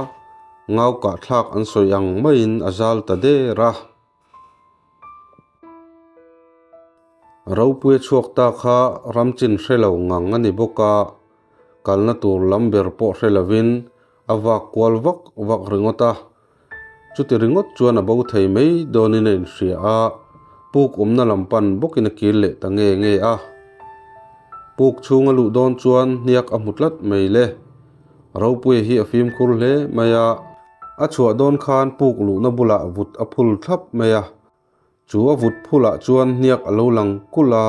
ngau kahthlak an sawi ang maiin a zal ta der a. Ropuia chhuak ta kha ramchin hre lo ngang a ni bawk a, kalna tur lam ber pawh hre lovin a vak kual vak vak ringawt a. Chuti ringawt chuan a bo thei mai dawnin a inhria a, puk awmna lam pan bawkin a kir leh ta nge nge a. Puk chhung a luh dawn chuan hniak a hmu tlat mai le. Ropuia hi a fimkhur hle mai a. A chhuah dawn khan puk luhna bulah vut a phul thlap mai a, chu a vut phulah chuan hniak a lo lang kulh a,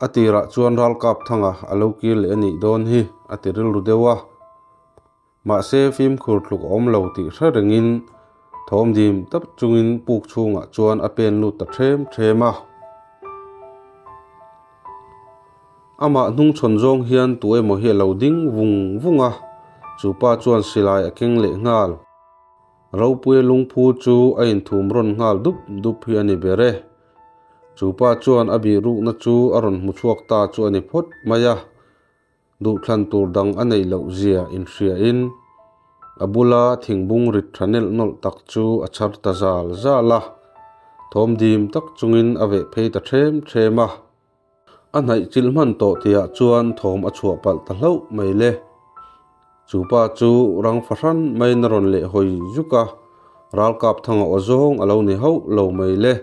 a tirah chuan Ralkapthanga a lo kir leh a nih dawn hi a ti rilru deuh a. Mahse fimkhur tluk a awm lo tih hre rengin thawm dim tap chungin puk chhungah chuan a pen lut ta ṭhem ṭhem a. Amah hnungchhawn zawng hian tu emaw hi a lo ding vung vung a, chu pa chuan silai a keng leh nghal. Ropuia lungphu chu a inthum rawn nghal dup dup hi a ni ber e. Chu pa chuan a bihrukna chu a rawn hmu chhuak ta chu a ni phawt mai a, duhthlan tur dang a neih loh zia inhriain a bula thingbung rit tha nelh nawlh tak chu a chhar ta zal zal a, thawm dim tak chungin a veh phei ta ṭhem ṭhem a. A hnaih chilh hman tawh tihah chuan thawm a chhuah palh ta hlauh mai le. Chu pa chu rang fahran maiin a rawn leh hawi zuk a, Ralkapthanga aw zawng a lo ni hauh lo mai le.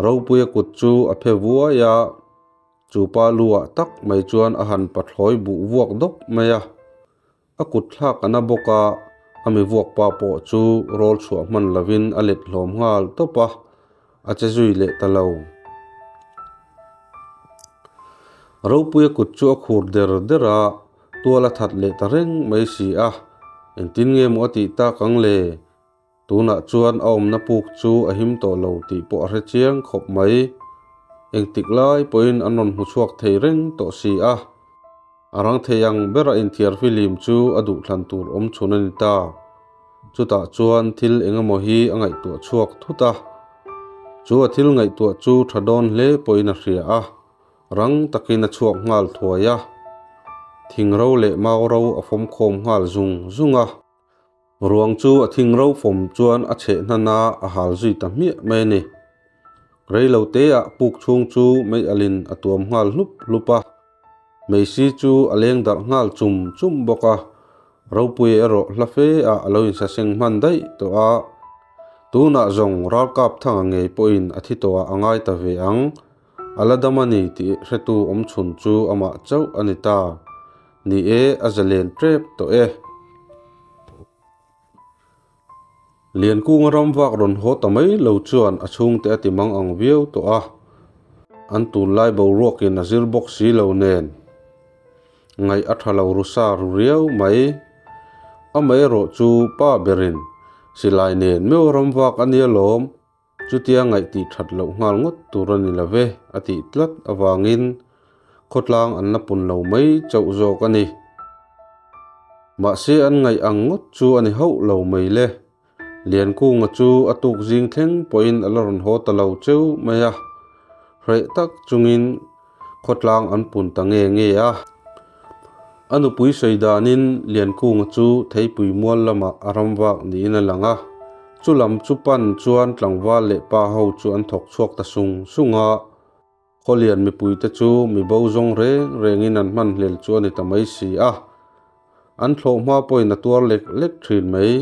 Ropuia kut chu a phe vuai a, chu pa luah tak mai chuan a han pathlawi buh vuak dawp mai a. A kut thlak a na bawk a, a mi vuak pa pawh chu rawl chhuah hman lovin a let hlawm nghal tawp a, a che zui leh ta lo. Ropuia kut chu a khur der der a, tual a that leh ta reng mai si a, engtin nge maw a tih tak ang le? Tunah chuan a awmna puk chu a him tawh lo tih pawh a hre chiang khawp mai. Engtik lai pawhin an rawn hmu chhuak thei reng tawh si a. A rang thei ang bera inthiar fihlim chu a duhthlan tur awm chhun a ni ta. Chutah chuan thil eng emaw hi a ngaihtuah chhuak thut a. Chu a thil ngaihtuah chu tha dawn hle pawhin a hria a. Rang takin a chhuak nghal thuai a. Thing ro leh mau ro a fawm khawm nghal zung zung a. Ruang chu a thing ro fawm chuan a chheh hnan a, a hal zui ta hmiah mai a ni. Rei lo teah puk chhung chu mei alin a tuam nghal hlup hlup a, meisi chu a leng darh nghal chum chum bawk a, Ropuia erawh hla fe ah a lo insaseng hman daih tawh a, tunah zawng Ralkapthanga ngei pawhin a thi tawh ah a ngai ta ve ang, a la dam a ni tih hretu awmchhun chu amah chauh a ni ta. Ni e, a zalen tep tawh e. Liankunga ram vak rawn haw ta mai lo chuan a chhungte a ti mang ang viau tawh a, an tunlai boruakin a zir bawk si lo nen ngaih a tha lo ru sa ru riau mai. Amaherawh chu pa berin silai nen meuh ram vak a nia lawm. Chutia ngaihtih that loh nghal ngawt tur a ni lo ve, a tih tlat avangin khawtlang an la pun lo mai chauh zawk a ni. Mahse an ngaih ang ngawt chu a ni hauh lo mai le. Liankunga chu a tuk zing thleng pawhin a la rawn haw ta lo cheu mai a, hreh tak chungin khawtlang an pun ta nge nge a. A nupui sawi danin Liankunga chu Theipui mual lamah a ram vak niin a lang a. Chu lam chu pan chuan tlangval leh pa ho chu an thawk chhuak ta sung sung a. Khawlian mipuite chu mi bo zawng reng rengin an hman hlel chu a ni ta mai si a. An thlawh hma pawhin a tuar lek lek thin mai.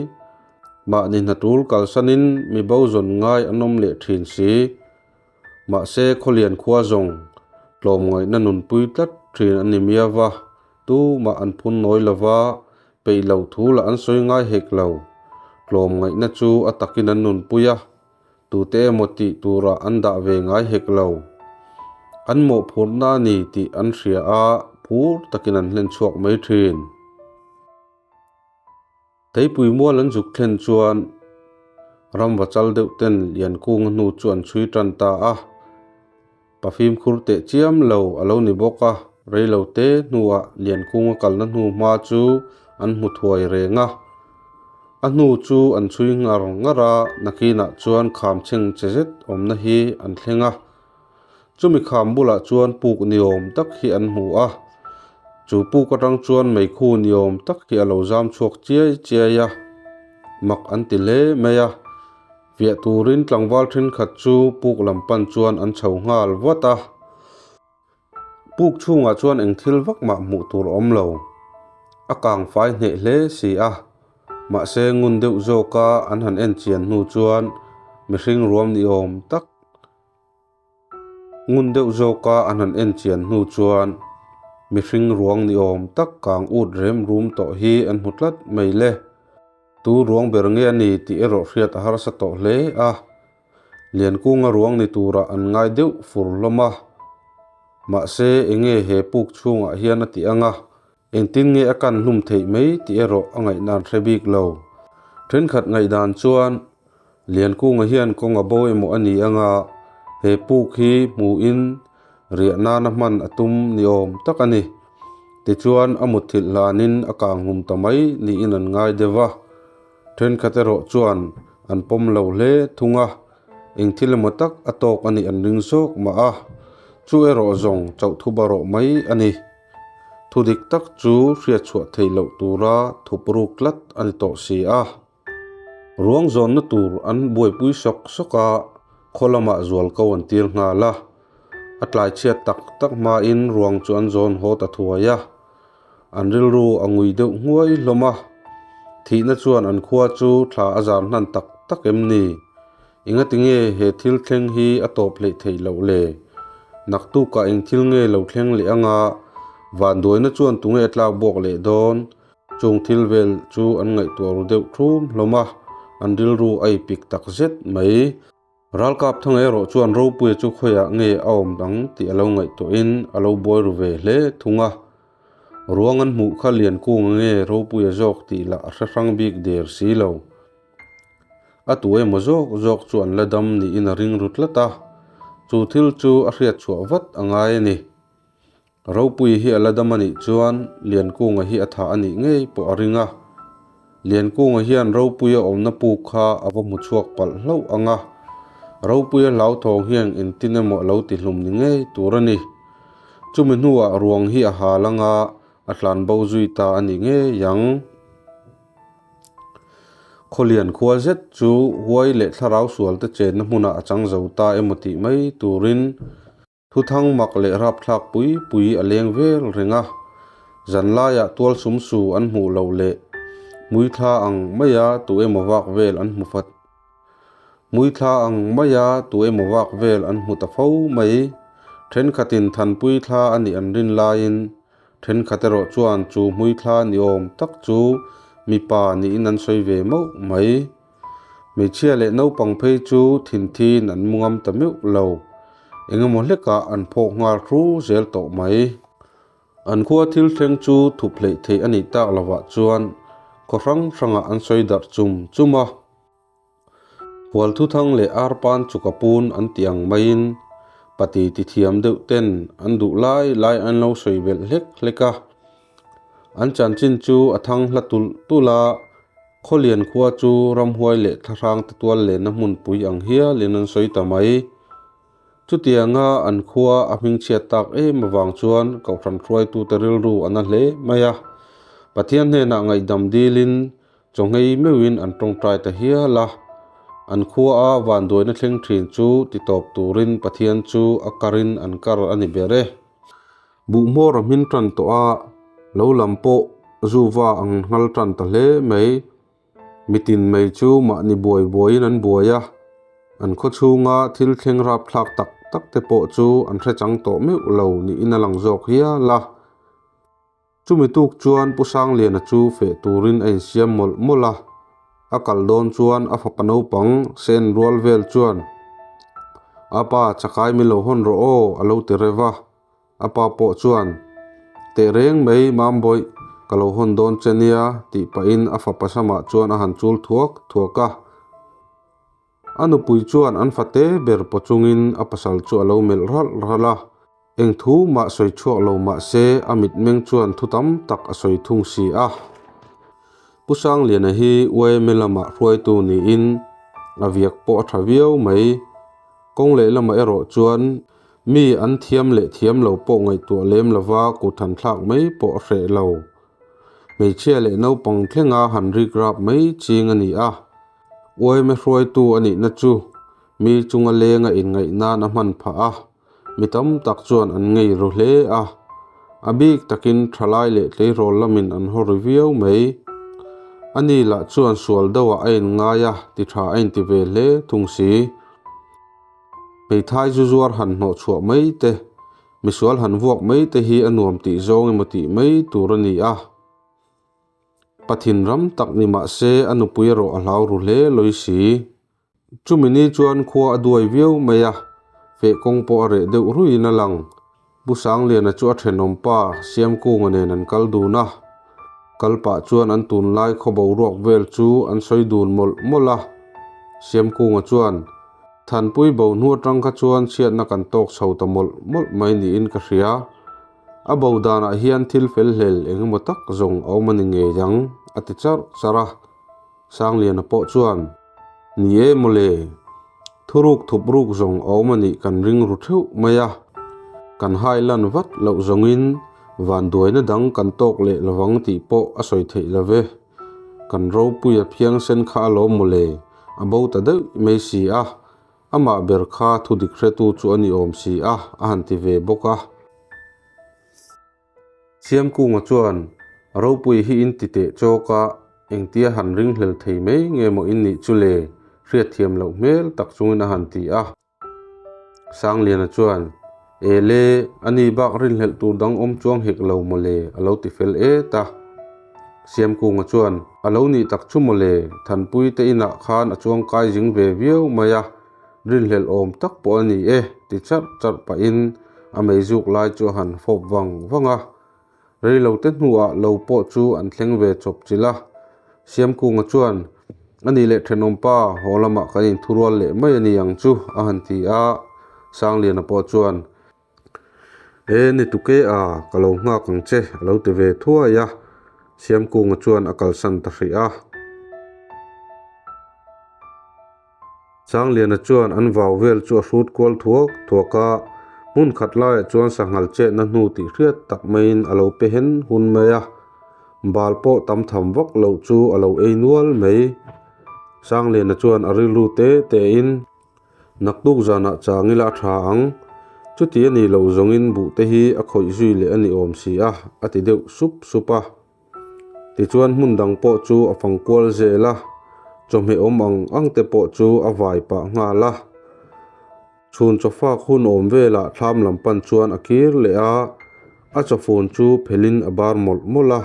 Mahni hna tul kalsanin mi bo zawn ngai an awm leh thin si. Mahse, Khawlian khua zawng tlawmngaihna nunpui tlat thin an ni miau va, tumah an phun nawi lo va, peih lo thu lah an sawi ngai hek lo. Tlawmngaihna chu a takin an nunpui a, tute emaw tih turah an dah ve ngai hek lo. An mawhphurhna a ni tih an hria a, phur takin an hlen chhuak mai thin. Theipui mual an zuk thlen chuan ramva chal deuh ten Liankunga hnu chu an chhui tan ta a, pa fimkhur teh chiam lo a lo ni bawk a, reilo te hnuah Liankunga kalna hnu hma chu an hmu thuai reng a, a hnu chu an chhui ngar ngar a, nakinah chuan kham chheng che zet awmna hi an thleng a. Chumi kham bulah chuan puk ni awm tak hi an hmu a, chu puk atang chuan meikhu ni awm tak hi a lo zam chhuak chiai chiai a, mak an ti hle mai a. Fiah turin tlangval thenkhat chu puk lam pan chuan an chho nghal vat a. Puk chhungah chuan eng thil vak mah hmuh tur a awm lo, a kang fai hneh hle si a. Mahse ngun deuh zawka an han en chian hnu chuan mihring ruam ni awm tak, Ngun deuh zawka an han en chian hnu chuan mihring ruang ni awm tak kang ut rem rum tawh hi an hmu tlat mai le. Tu ruang ber nge a ni tih erawh hriat a harsa tawh hle a. Liankunga ruang ni turah an ngai deuh fur hlawm a. Mahse enge he puk chhungah hian a ti ang a, Engtin nge a kan hlum theih mai tih erawh a ngaihdan hre bik lo. Thenkhat ngaihdan chuan Liankunga hian kawng a bo emaw a ni anga he puk hi hmuhin riah nana hman a tum ni awm tak a ni. Tichuan a mutthilh hlanin a kang hlum ta mai niin an ngai deuh va. Thenkhat erawh chuan an pawm lo hle thung a, eng thil emaw tak a tawk a nih an ring zawk mah a, chu erawh zawng chauh thu barawh mai a ni. Thu dik tak chu hriat chhuah theih loh tura thup ruk tlat a ni tawh si a. Ruang zawnna tur an buaipui sawk sawk a, khaw lamah zual ko an tir nghal a. A tlai chhiat tak tak hmain ruang chu an zawn haw ta thuai a. An rilru a ngui deuh nghuai hlawm a. Thihna chuan an khua chu thla a zar hnan tak tak em ni? Engatinge he thil thleng hi a tawp hleih theih loh le? Naktukah eng thil nge lo thleng leh anga vanduaina chuan tunge a tlak buak leh dawn? Chung thil vel chu an ngaihtuah ru deuh thum hlawm a, an rilru a ipik tak zet mai. Ralkap thang erawh chuan Ropuia chu khawiah nge a awm ang tih a lo ngaihtuahin a lo buai ru ve hle thung a. Ruang an hmuh kha Liankunga nge Ropuia zawk tih lah a hre hrang bik der si lo. A tu emaw zawk zawk chu an la dam niin a ring ru tlat a, chu thil chu a hriat chhuah vat a ngai a ni. Ropui hi a la dam a nih chuan Liankunga hi a thah a nih ngei pawh a ring a. Liankunga hian Ropuia awmna puk kha a va hmu chhuak palh hlauh ang a, Ropuia hlauthawng hian engtin emaw a lo ti hlum ni ngei tur a ni. Chumi hnuah ruang hi a hal ang a, a tlanbo zui ta a ni ngei ang. Khawlian khua zet chu huai leh thlarau sualte chenna hmunah a chang zo ta emaw tih mai turin thuthang mak leh rapthlak pui pui a leng vel reng a. Zanlaiah tual sum su an hmuh loh leh hmuithla ang maia tu emaw vak vel an hmu fat. Hmuithla ang maia tu emaw vak vel an hmu ta fo mai. Thenkhatin thanpui thla a nih an rin laiin. Thenkhat erawh chuan chu hmuithla ni awm tak chu mipa niin an sawi ve mauh mai. Hmeichhia leh naupang phei chu thinthiin an mu ngam ta meuh lo. Eng emaw hlekah an phawk nghal hru zel tawh mai. An khua thil thleng chu thup hleih theih a nih tak lovah chuan khaw hrang hrangah an sawi darh chum chum a. Hualthuthang leh arpan chu ka pun an ti ang maiin pati ti thiam deuh ten an duh lai lai an lo sawi belh hlek hlek a. An chanchin chu a thang hla tulh tulh a, Khawlian khua chu ramhuai leh thlahrang te tual lenna hmunpui ang hialin an sawi ta mai. Chutianga an khua a hmingchhiat tak em avang chuan Kohhran hruaitute rilru a na hle mai a. Pathian hnenah ngaihdam dilin Chawnghei meuhin an tawngtai ta hial a, an khuaa vanduaina thleng thin chu titawp turin Pathian chu a karin an kar a ni ber e. Buhhmawr a hmin tan tawh a, lo lam pawh zuva ang nghal tan ta hle mai. Mitin mai chu mahni buai buaiin an buai a, an khaw chhunga thil thleng rapthlak tak tak te pawh chu an hre chang tawh meuh lo niin a lang zawk hial a. Chumi tuk chuan Pu Sangliana chu feh turin a insiam mawlh mawlh a, a kal dawn chuan a fapa naupang sen rual vel chuan, A pa, chakai min lo hawn rawh aw, a lo ti rev a. A pa pawh chuan, Teh reng mai Mambawih, ka lo hawn dawn che nia, tih pahin a fapa samah chuan a han chul thuak thuak a. A nupui chuan an fate ber paw chungin a pasal chu a lo melh ralh ralh a. Eng thu mah sawi chhuak lo mah se a mitmeng chuan thu tam tak a sawi thung si a. Pu Sangliana hi YMA lamah hruaitu niin a viak pawh a tha viau mai. Kawng leh lamah erawh chuan mi an thiam leh thiam lo pawh ngaihtuah lem lova kut han thlak mai pawh a hreh lo. Hmeichhia leh naupang thlenga han rikrap mai ching a ni a. YMA hruaitu a nihna chu mi chunga lenga inngaih nan a hman phah a. Mi tam tak chuan an ngei ru hle a, a bik takin thalai leh tleirawl lamin an haw ri viau mai. Ani lah chuan sual deuhah a inngai a, ti tha a inti ve hle thung si. Hmeithai zu zuar han hnawh chhuah mai te, misual han vuak mai te hi a nuam tih zawng emaw tih mai tur a ni a. Pathin ram tak ni mah se a nupui erawh a hlau ru hle lawi si. Chumi ni chuan khua a duai viau mai a, feh kawng pawh a reh deuh ruiin a lang. Pu Sangliana chu a thenawm pa Siamkunga nen an kal dun a, kal pah chuan an tunlai khaw boruak vel chu an sawi dun mawlh mawlh a. Siamkunga chuan, Thanpui bo hnu atang kha chuan chhiatna kan tawk chho ta mawlh mawlh mai niin ka hria. A bo danah hian thil fel hlel eng emaw tak zawng a awm a ni ngei ang, a ti charh charh a. Sangliana pawh chuan, Ni e mawle, thuruk thup ruk zawng a awm a nih kan ring ru theuh mai a, kan hai lan vat loh zawngin vanduaina dang kan tawk leh lovang tih pawh a sawi theih lo ve. Kan ropuia phiangsen kha a lawm mawle, a bo ta deuh mai si a, amah ber kha thudik hretu chu a ni awm si a, a han ti ve bawk a. Siamkunga chuan, Ropui hi in ti teh chawk a, engtia han ringhlel thei mai nge maw in nih chu le? Hriatthiam loh hmel tak chungin a han ti a. Sangliana chuan, E le, ani bak rinhlelh tur dang awm chuang hek lo maw le? a lo ti fel et a. Siamkunga chuan, A lo nih tak chu maw le, Thanpui te inah khan a chuangkai zing ve viau mai a, Rinhlelh awm tak pawh a ni e, ti charh charh pahin a meizuk lai chu a han fawp vang vang a. Reilote hnuah lo pawh chu an thleng ve chawp chilh a. Siamkunga chuan, A nih leh thenawmpa, haw lamah kan inthurual leh mai a ni ang chu, a han ti a. Sangliana pawh chuan, E ni tuke a, ka lo nghak ang che, a lo ti ve thuai a. Siamkunga chuan a kalsan ta hrih a. Sangliana chuan an vau vel chu a hrut kual thuak thuak a, hmun khat laiah chuan sanghal chetna hnu tih hriat tak maiin a lo pe hen hun mai a, bal pawh tam tham vak loh chu a lo ei nual mai. Sangliana chuan a rilru te tein, Naktuk zanah chang ila a tha ang, chuti a nih loh zawngin buh te hi a khawih zui leh a ni awm si a, a ti deuh sup sup a. Tichuan hmun dang pawh chu a fang kual zel a, chawhmeh awm ang ang te pawh chu a vai pah nghal a. Chhun chawfak hun awm velah thlam lam pan chuan a kir leh a, A chawfun chu phelhin a bar mawlh mawlh a.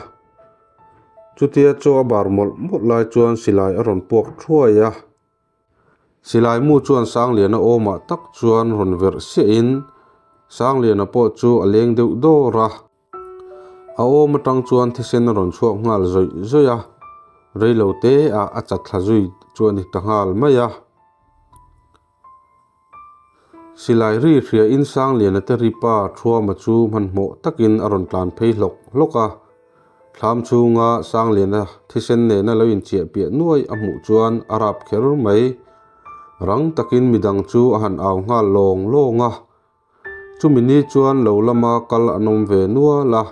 Chutia chaw a bar mawlh mawlh lai chuan silai a rawn puak thuai a. Silai mu chuan Sangliana awmah tak chuan rawn verh siahin Sangliana pawh chu a leng deuh dawr a. A awm atang chuan thisen a rawn chhuak nghal zawih zawih a, reilo te ah a chat thla zui chu a ni ta nghal mai a. Silai ri hria in Sangliana te ripa Thuama chu hmanhmawh takin a rawn tlan phei hlawk hlawk a. Thlam chhunga Sangliana thisen nena lo inchiah piah nuai a hmuh chuan a rap kher mai. Rang takin midang chu a han au nghal lawng lawng a. Chumi ni chuan lo lama kal an awm ve nual a,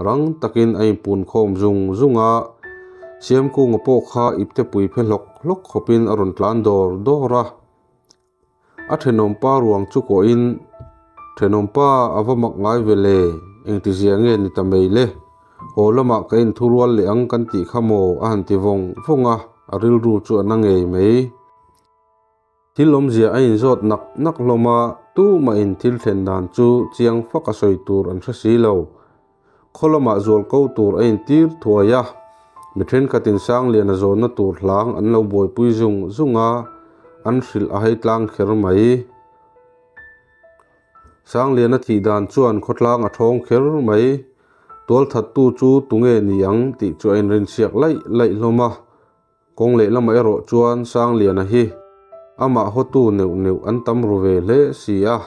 rang takin a inpun khawm zung zung a. Siamkunga pawh kha iptepui phe hlawk hlawk khawpin a rawn tlan dawr dawr a. A thenawmpa ruang chu kawhin, Thenawmpa a va mak ngai ve le, engtizia nge ni ta mai le? Haw lamah ka inthurual leh ang kan tih kha maw? a han ti vawng vawng a, a rilru chu a na ngei mai. Thil awmzia a inzawt nak nak hlawm a, tumahin thil thlen dan chu chiang fak a sawi tur an hre si lo. Khaw lamah zual ko tur a intir thuai a, mi thenkhatin Sangliana zawnna tur hlang an lo buaipui zung zung a, an hrilh a hei tlang kher mai. Sangliana thih dan chuan khawtlang a thawng kher mai. Tualthattu chu tunge ni ang tih chu a inrinsiak laih laih hlawm a. Kawng lehlamah erawh chuan Sangliana hi amah hawtu neuh neuh an tam ru ve hle si a,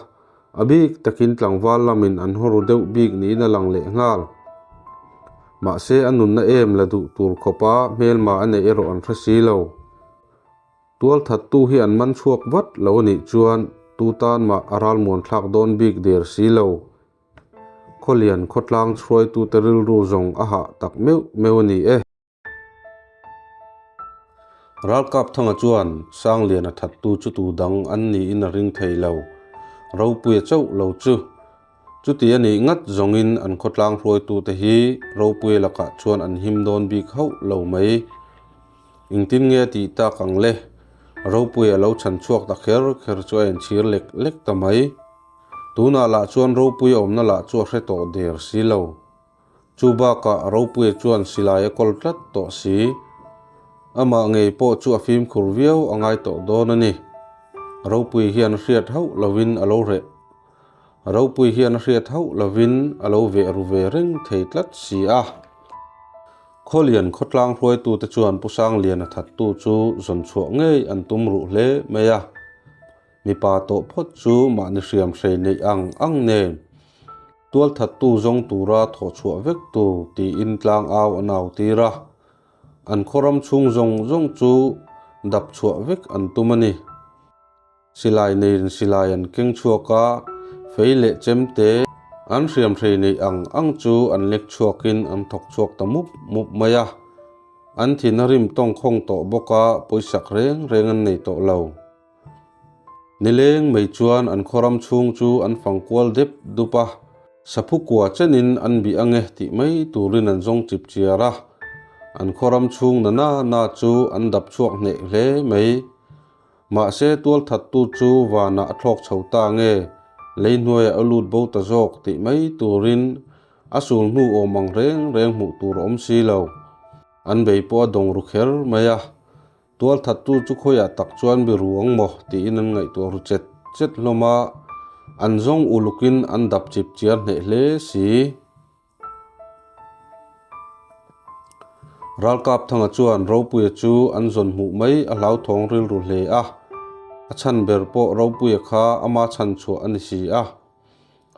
a bik takin tlangval lamin an haw ru deuh bik niin a lang leh nghal. Mahse a nunna em la duh tur khawpa hmelma a neih erawh an hre si lo. Tualthattu hi an man chhuak vat lo a nih chuan tu tan mah a ralmuan thlak dawn bik der si lo. Khawlian khawtlang chhuaitute rilru zawng a hah tak meuh meuh a ni e. Ralkap Thanga chuan Sangliana thattu chu tu dang an niin a ring thei lo. Ropuia chauh lo chu. Chuti a nih ngat zawngin an khawtlang hruaitute hi Ropuia lakah chuan an him dawn bik hauh lo mai. Engtin nge a tih tak ang le? Ropuia lo chhan chhuak ta kher kher chu a inchhir lek lek ta mai. Tunah lah chuan Ropuia awmna lah chu a hre tawh der si lo. Chu bakah Ropuia chuan silai a kawl tlat tawh si. Amah ngei pawh chu a fimkhur viau a ngai tawh dawn a ni. Ropui hian a hriat hauh lovin a lo reh. Ropui hian a hriat hauh lovin a lo veh ru ve reng thei tlat si a. Khawlian khawtlang hruaitute chuan Pu Sangliana thattu chu zawn chhuah ngei an tum ruh hle mai a. Mipa tawh phawt chu mahni hriam hrei neih ang ang nen tualthattu zawng tura thawh chhuah vek tur tiin tlang au an au tir a. An khawram chhung zawng zawng chu dap chhuah vek an tum a ni. Silai neiin silai an keng chhuak a, fei leh chem te an hriam hrei neih ang ang chu an lek chhuakin an thawk chhuak ta mup mup mai a. An thin a rim tawngkhawng tawh bawk a, pawisak reng reng an nei tawh lo. Nileng mai chuan an khawram chhung chu an fang kual dep dup a, saphu kua chenin an bih ange tih mai turin an zawng chip chiar a, an khawram chhung na na na chu an dap chhuak hneh hle mai. Mahse tualthattu chu vanah a thlawk chho ta nge, lei hnuaiah a lut bo ta zawk tih mai turin a sul hnu awm ang reng reng hmuh tur a awm si lo. An bei pawh a dawng ru kher mai a. Tualthattu chu khawiah tak chuan bi ru ang maw tiin an ngaihtuah ru chet chet hlawm a, an zawng ulukin an dap chip chiar hneh hle si. Ralkapthanga chuan Ropuia chu an zawn hmuh mai a hlauthawng rilru hle a, a chhan ber pawh Ropuia kha ama chhan chhuah a ni si a.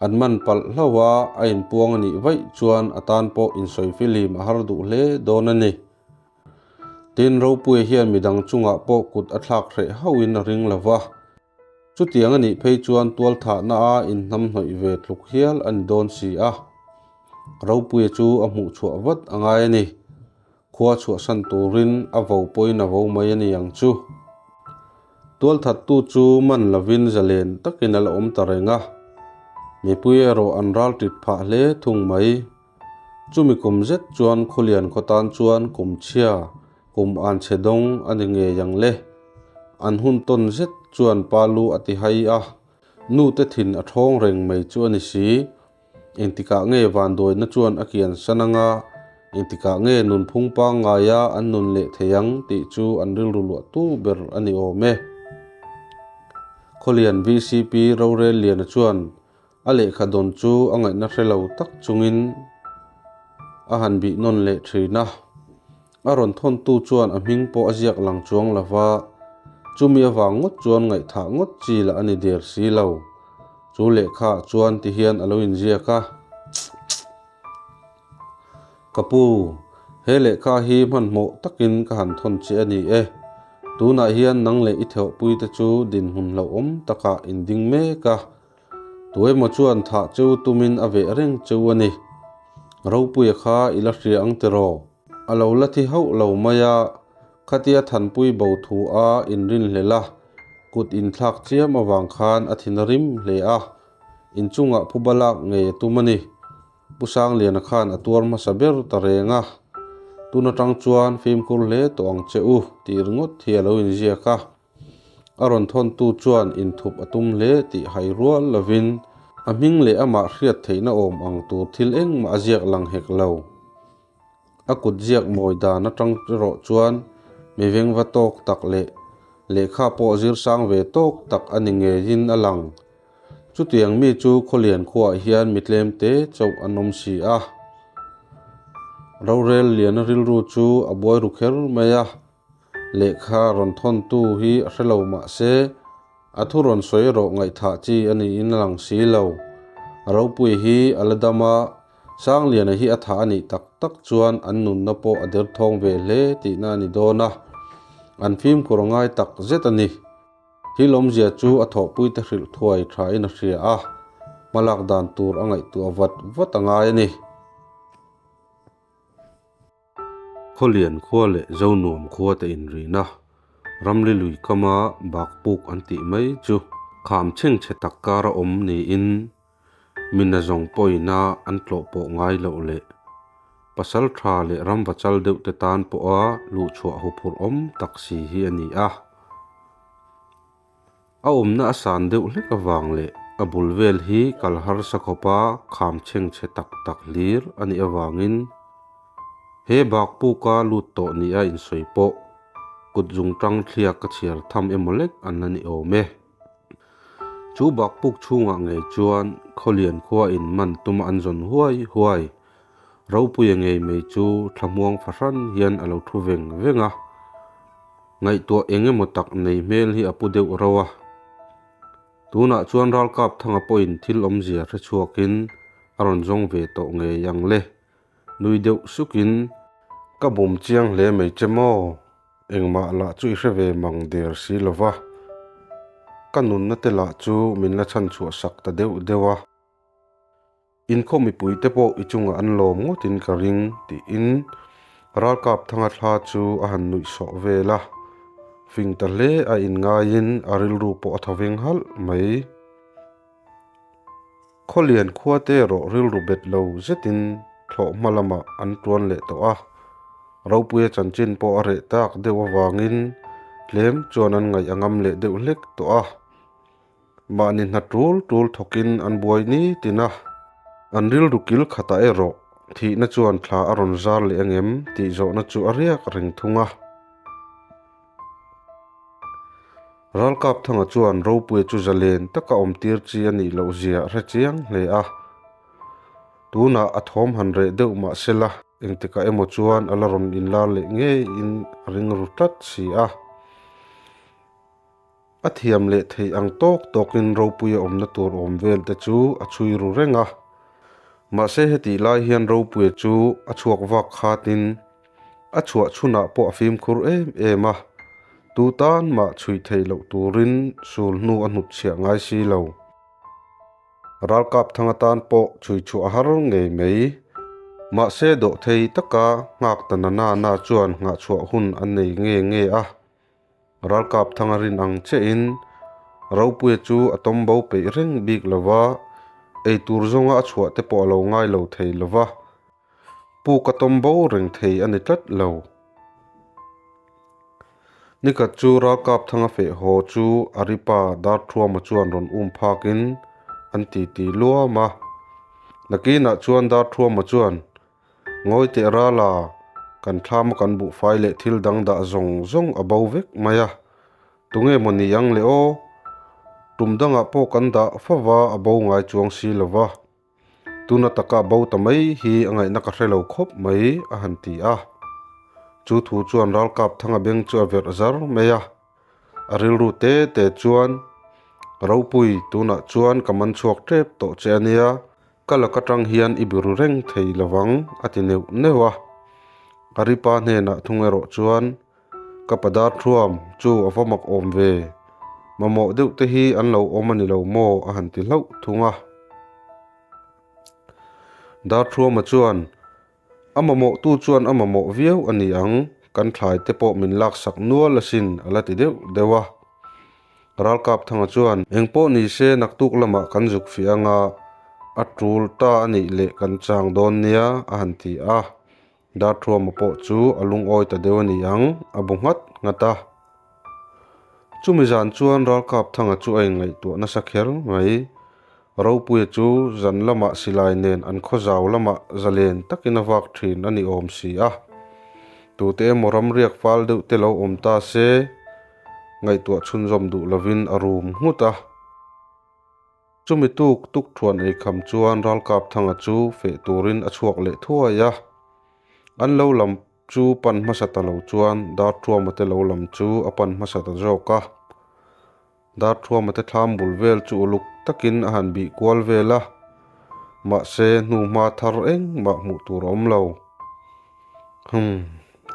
An man palh hlauh a, a inpuang a nih vaih chuan a tan pawh insawi filim a har duh hle dawn a ni. Tin, Ropuia hian midang chungah pawh kut a thlak hreh hauhin a ring lo va. Chutiang a nih phei chuan tualthahna a inhnamhnawih ve tluk hial a ni dawn si a. Ropuia chu a hmuh chhuah vat a ngai a ni. Khua chhuahsan turin a vo pawhin a vo mai a ni ang chu. Tualthattu chu man lovin zalen takin a la awm ta reng a. Mipui erawh an ral tit phah hle thung mai. Chumi kum zet chuan Khulian khaw tan chuan kum chhia, kum an chhe dawng a ni ngei ang le. An hun tawn zet chuan pa lu a ti hai a, nu te thin a thawng reng mai chu a ni si. Engtikah nge vanduaina chuan a kiansan anga, engtikah nge nunphung pangngaia an nun leh thei ang tih chu an rilru luahtu ber a ni awm e. Khawlian vcp Rorel Liana chuan a lehkha dawn chu a ngaihna hre lo tak chungin a han bih nawn leh thin a. A rawn thawntu chuan a hming pawh a ziak lang chuang lo va, chumi avang ngawt chuan ngaihthah ngawt chi lah a ni der si lo. Chu lehkhaah chuan ti hian a lo inziak a, Ka pu, he lehkha hi hmanhmawh takin ka han thawn che a ni e. Tunah hian nang leh i theuhpuite chu dinhmun hlauhawm takah in ding mek a. Tuemaw chuan thah cheu tumin a veh reng cheu a ni. Ropuia kha i la hria ang tiraw? A lo la thi hauh lo mai a, khatia Thanpui bo thu a inrinhlelh a, kut inthlak chiam avang khan a thin a rim hle a, inchungah phuba lak ngei a tum a ni. Pu Sangliana khan a tuar hmasa ber ta reng a, tun atang chuan fimkhur hle tawh ang che u tih ringawt hi a lo inziak a. A rawn thawntu chuan inthup a tum hle tih hai rual lovin a hming leh amah hriat theihna awm ang tur thil engmah a ziak lang hek lo. A kut ziak mawi dan atang erawh chuan mi vengva tawk tak leh lehkha pawh zir sang ve tawk tak a ni ngeiin a lang. Chutiang mi chu Khawlian khuaah hian mi tlem te chauh an awm si a. Rorel Liana rilru chu a buai ru kher mai a. Lehkha rawn thawntu hi a hre lo mah se, a thu rawn sawi erawh ngaihthah chi a niin a lang si lo. A ropui hi a la dam a, Sangliana hi a thah a nih tak tak chuan an nunna pawh a derthawng ve hle tihna a ni dawn a, an fimkhur a ngai tak zet a ni. Thil awmzia chu a thawhpuite hrilh thuai thain a hria a, hmalak dan tur a ngaihtuah vat vat a ngai a ni. Khawlian khua leh Zonuam khua te inrina ramli lui kama bakpuk an tih mai chu kham chhengchhe tak kara awm niin mina zawng pawina an tlawh pawh ngai loh leh pasal tha leh ramva chal deuh te tan pawha luhchhuah huphurh awm tak si hi a ni a. A awmna a san deuh hlek avang leh a bul vel hi kal harsa khawpa kham chhengchhe tak tak hlir a nih avangin he bak puka lut tawh nia insawi pawh kut zungtang thliak ka chhiar tham emaw lek an la ni awm e. Chu bak puk chhungah ngei chuan Khawlian khua in man tuma an zawn huai huai. Ropuia ngei mai chu thlamuang fahran hian a lo thu veng veng a. Ngaihtuah eng emaw tak nei hmel hi a pu deuh rauh a. Tunah chuan Ralkap Thanga pawhin thil awmzia hre chhuakin a rawn zawng ve tawh ngei ang le. Nui deuh sukin. Ka bum chiang hle mai che maw? Engmah lah chu i hre ve mang der si lo va. Ka nunna te lah chu min la chhanchhuah sak ta deuh deuh a. Inkhawm mipuite pawh i chungah an lawm ngawtin ka ring, tiin Ralkap Thanga thla chu a han nuih sawh vel a. Fing ta hle a inngaiin a rilru pawh a thaw veng halh mai. Khawlian khuate erawh rilru bet lo zetin thlawh hma lamah an tuan leh tawh a. Ropuia chanchin pawh a reh tak deuh avangin tlem chuan an ngaih a ngam leh deuh hlek tawh a. Mahni hna tul tul thawkin an buai ni tin a, an rilru kil khatah erawh thihna chuan thla a rawn zar leh angem tih zawhna chu a riak reng thung a. Ralkap Thanga chuan Ropuia chu zalen taka awmtir chi a nih loh zia a hre chiang hle a, tunah a thawm han reh deuh mah sela engtikah emaw chuan a la rawn inlar leh ngeiin a ring ru tlat si a. A thiam leh theih ang tawk tawkin Ropuia awmna tur awm vel te chu a chhui ru reng a. Mahse hetih lai hian Ropuia chu a chhuak vak khatin a chhuah chhunah pawh a fimkhur em em a, tu tan mah chhui theih loh turin sul hnu a hnutchhiah ngai si lo. Ralkap thang atan pawh chhui chhuah a har ngei mai. Mahse dawhthei taka nghak ta na na na chuan nghahchhuah hun a nei nge nge a. Ralkap thanga rin ang chiahin Ropuia chu a tawm bo peih reng bik lo va, ei tur zawnga a chhuah te pawh a lo ngai lo thei lo va, puk a tawm bo reng thei a ni tlat lo. Nikhat chu Ralkap thanga feh haw chu Aripa Darthuama chuan rawn um phakin an titi luam a. Nakinah chuan Darthuama chuan, Ngawi teh rala, kan thlama kan buhfai leh thil dang dah zawng zawng a bo vek mai a, tunge maw ni ang le aw? Tum dangah pawh kan dah fava a bo ngai chuang si lo va, tuna taka bo ta mai hi a ngaihna ka hre lo khawp mai, a han ti a. Chu thu chuan Ralkapthanga beng chu a verh zar mai a. A rilru te te chuan, Ropui, tunah chuan ka man chhuak tep tawh che a nia, ka lak atang hian i biru reng thei lovang, a ti neuh neuh a. A ripa hnenah thung erawh chuan, Ka padar thuam, chu a va mak awm ve, mamawh deuh te hi an lo awm a ni lo maw? a han ti hlauh thung a. Darthuama chuan, A mamawhtu chuan a mamawh viau a ni ang, kan thlai te pawh min laksak nual asin a la ti deuh deuh a. Ralkapthanga chuan, Eng pawh ni se naktuk lamah kan zuk fiah anga a tul ta a nih leh kan chang dawn nia a han ti a. Darthuama pawh chu a lungawi ta deuh a ni ang, a bu nghat nghat a. Chumi zan chuan Ralkapthanga chu a inngaihtuah nasa kher mai. Ropuia chu zan lamah silai nen an khaw zau lamah zalen takin a vak thin a ni awm si a. Tute emaw ramriak fal deuh te lo awm ta se, ngaihtuah chhunzawm duh lovin a rum nghut a. Chumi tuk tuk thuan ei kham chuan Ralkapthanga chu feh turin a chhuak leh thuai a. An lo lam Chu pan hmasa ta lo chuan Darthuama te lo lam chu a pan hmasa ta zawk a. Darthuama te thlam bul vel chu uluk takin a han bih kual vel a, mahse hnuhma thar engmah hmuh tur a awm lo. Hum,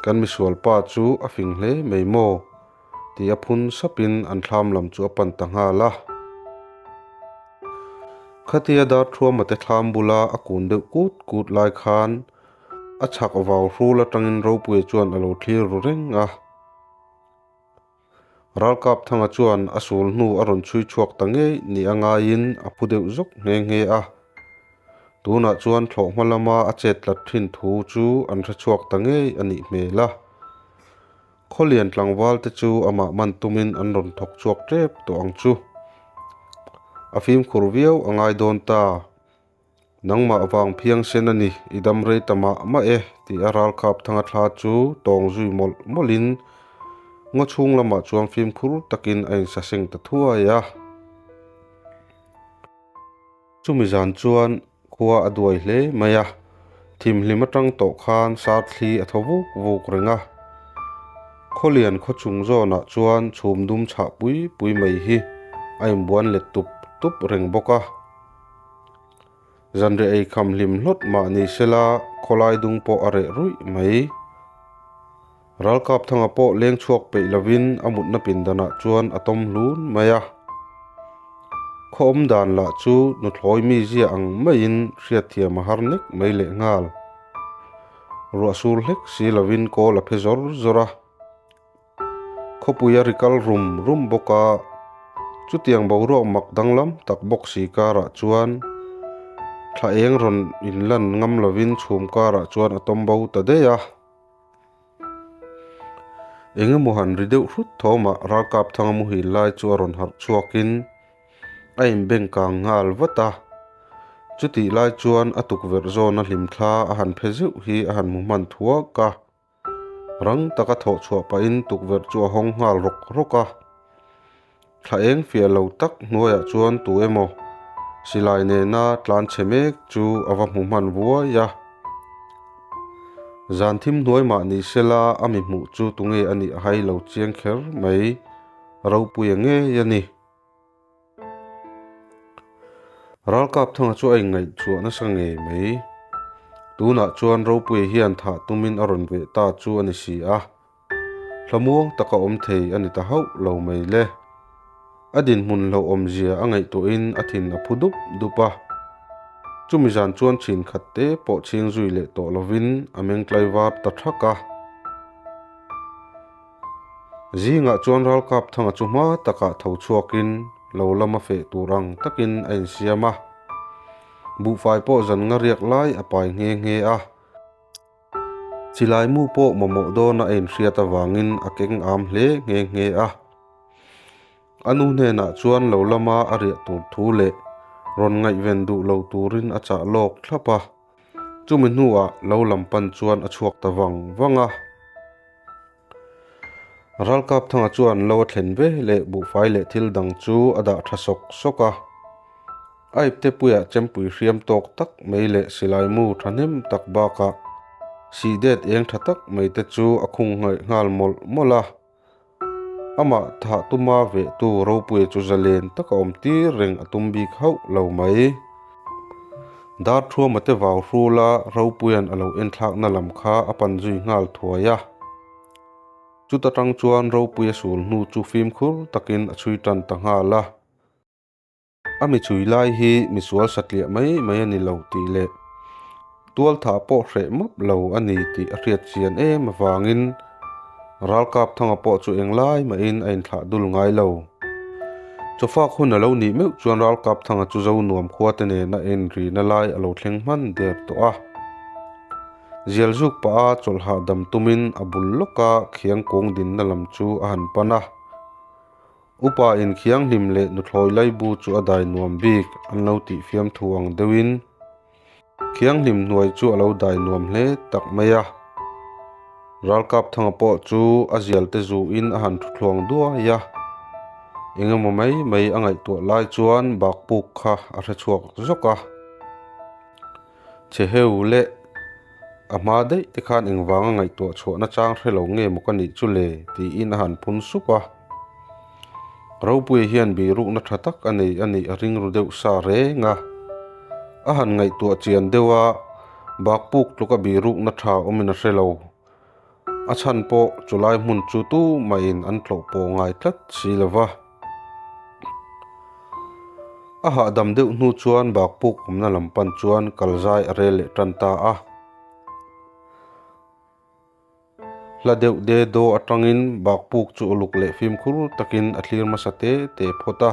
kan misual pa chu a fing hle mai maw? ti a phun sapin an thlam lam chu a pan ta nghal a. Khatia Darthuama te thlam bula a kun deuh kut kut lai khan A chhak vau hrul atangin Ropuia chuan a lo thlir ru reng a. Ralkapthanga chuan a sul hnu a rawn chhui chhuak ta ngei ni a ngaiin a phu deuh zawk nghe nghe a. Tunah chuan thlawhhma lama a chet tlat thin thu chu an hre chhuak ta ngei a nih hmel a. Khawlian tlangval te chu amah man tumin an rawn thawk chhuak tep tawh ang chu. A fimkhur viau a ngai dawn ta. Nangmah vang phiang sen a ni, i dam rei ta mah mah e, tih a ralkhap thanga thla chu tawng zui mawlh mawlhin ngaw chhung lamah chuan fimkhur takin a insaseng ta thuai a. Chumi zan chuan khua a duai hle mai a, thimhlim atang tawh khan sarthli a thaw vuk vuk reng a. Khawlian khaw chung zawnah chuan chhum dum chhah pui pui mai hi a inbuan let tup tup reng bawk a. Zanriah ei kham hlim hlawt mah ni sela khawlai dung pawh a reh ruih mai. Ralkapthanga pawh leng chhuak peih lovin a mutna pindanah chuan a tawm hlun mai a. Khaw awm dan lah chu nuthlawi mi zia ang maiin hriatthiam a har nek mai lehnghal. Ruah sur hlek si lovin kawl a phe zawr zawr a. Khawpui a ri kal rum rum bawk a, chutiang boruak mak danglam tak bawk si karah chuan thla eng rawn inlan ngam lovin chhum karah chuan a tawm bo ta daih a. Eng emaw han ri deuh hrut thawmah Ralkapthanga muhil lai chu a rawn harh chhuakin a inbeng kang nghal vat a. Chutih lai chuan a tukverh zawna hlimthla a han phe zeuh hi a han hmu hman thuak a. Rang taka thawh chhuah pahin tukverh chu a hawng nghal rawk rawk a. Thla eng fiah lo tak hnuaiah chuan tu emaw silai nena tlan chhe mek chu a va hmu hman vuai a. Zan thim hnuai mah ni sela a mi hmuh chu tunge a nih a hai lo chiang kher mai, Ropuia ngei a ni. Ralkapthanga chu a inngaihchhuah nasa ngei mai. Tunah chuan Ropuia hian thah tumin a rawn veh ta chu a ni si a. Hlamuang taka awm thei a ni ta hauh lo mai le. A dinhmun hlauhawmzia a ngaihtuahin a thin a phu dup dup a. Chumi zan chuan chhin khat te pawh chhing zui leh tawh lovin a meng tlaivar ta thak a. Zingah chuan Ralkapthanga chu hma takah tho chhuakin lo lama feh tur ang takin a insiam a. Buhfai pawh zan nga riak lai a pai nghe nghe a. Chilai mu pawh mamawh dawna a inhriat avangin a keng am hle nghe nghe a. A nu hnenah chuan lo lama a riah tur thu leh Rawn ngaihven duh lo turin a chah lawk thlap a. Chumi hnuah lo lam pan chuan a chhuak ta vang vang a. Ralkapthanga chuan lo a thlen ve leh buhfai leh thil dang chu a dah tha sawk sawk a. A iptepuiah chempui hriam tawk tak mai leh silai mu thahnem tak bakah sihdet eng tha tak mai te chu a khung nghaih nghal mawlh mawlh a. Amah thah tuma vehtu Ropuia chu zalen taka awm tir reng a tum bik hauh lo mai. Darthuama te vau hrula Ropuia'n a lo enthlakna lam kha a pan zui nghal thuai a. Chuta tang chuan Ropuia sul hnu chu fimkhur takin a chhui tan ta nghal a. A mi chui lai hi misual satliah mai mai a ni lo tih leh tualthah pawh hreh map lo a ni tih a hriat chian em avangin Ralkapthanga pawh chu englai mahin a inthlah dul ngai lo. Chawfak hun a lo nih meuh chuan Ralkapthanga chu Zonuam khuate nena enrina lai a lo thleng hman der tawh a. Zialzuk pah a chawlh hahdam tumin a bul lawka khiang kung dinna lam chu a han pan a. Upa in thianghlim leh nuthlawi laibu chu a dai nuam bik an lo tih fiamthu ang deuhin thianghlim hnuai chu a lo dai nuam hle tak mai a. Ralkapthanga pawh chu a zial te zuin a han thuthluang duai a. Engemaw mai mai a ngaihtuah lai chuan bakpuk kha a hre chhuak zawk a. Che heu leh a hma daih te khan engvanga ngaihtuah chhuahna chang hre lo nge maw ka nih chu le tiin a han phun sup a. Ropuia hian bihrukna tha tak a nei a nih a ring ru deuh sa reng a. A han ngaihtuah chian deuh a, bakpuk tluka bihrukna tha awmin a hre lo. A chhan pawh chulai hmun chu tumahin an tlawh pawh ngai tlat si lo va. A hahdam deuh hnu chuan bakpuk awmna lam pan chuan kal zai a rel leh tan ta a. Hla deuh de daw atangin bakpuk chu uluk leh fimkhur takin a thlir hmasa te te phawt a.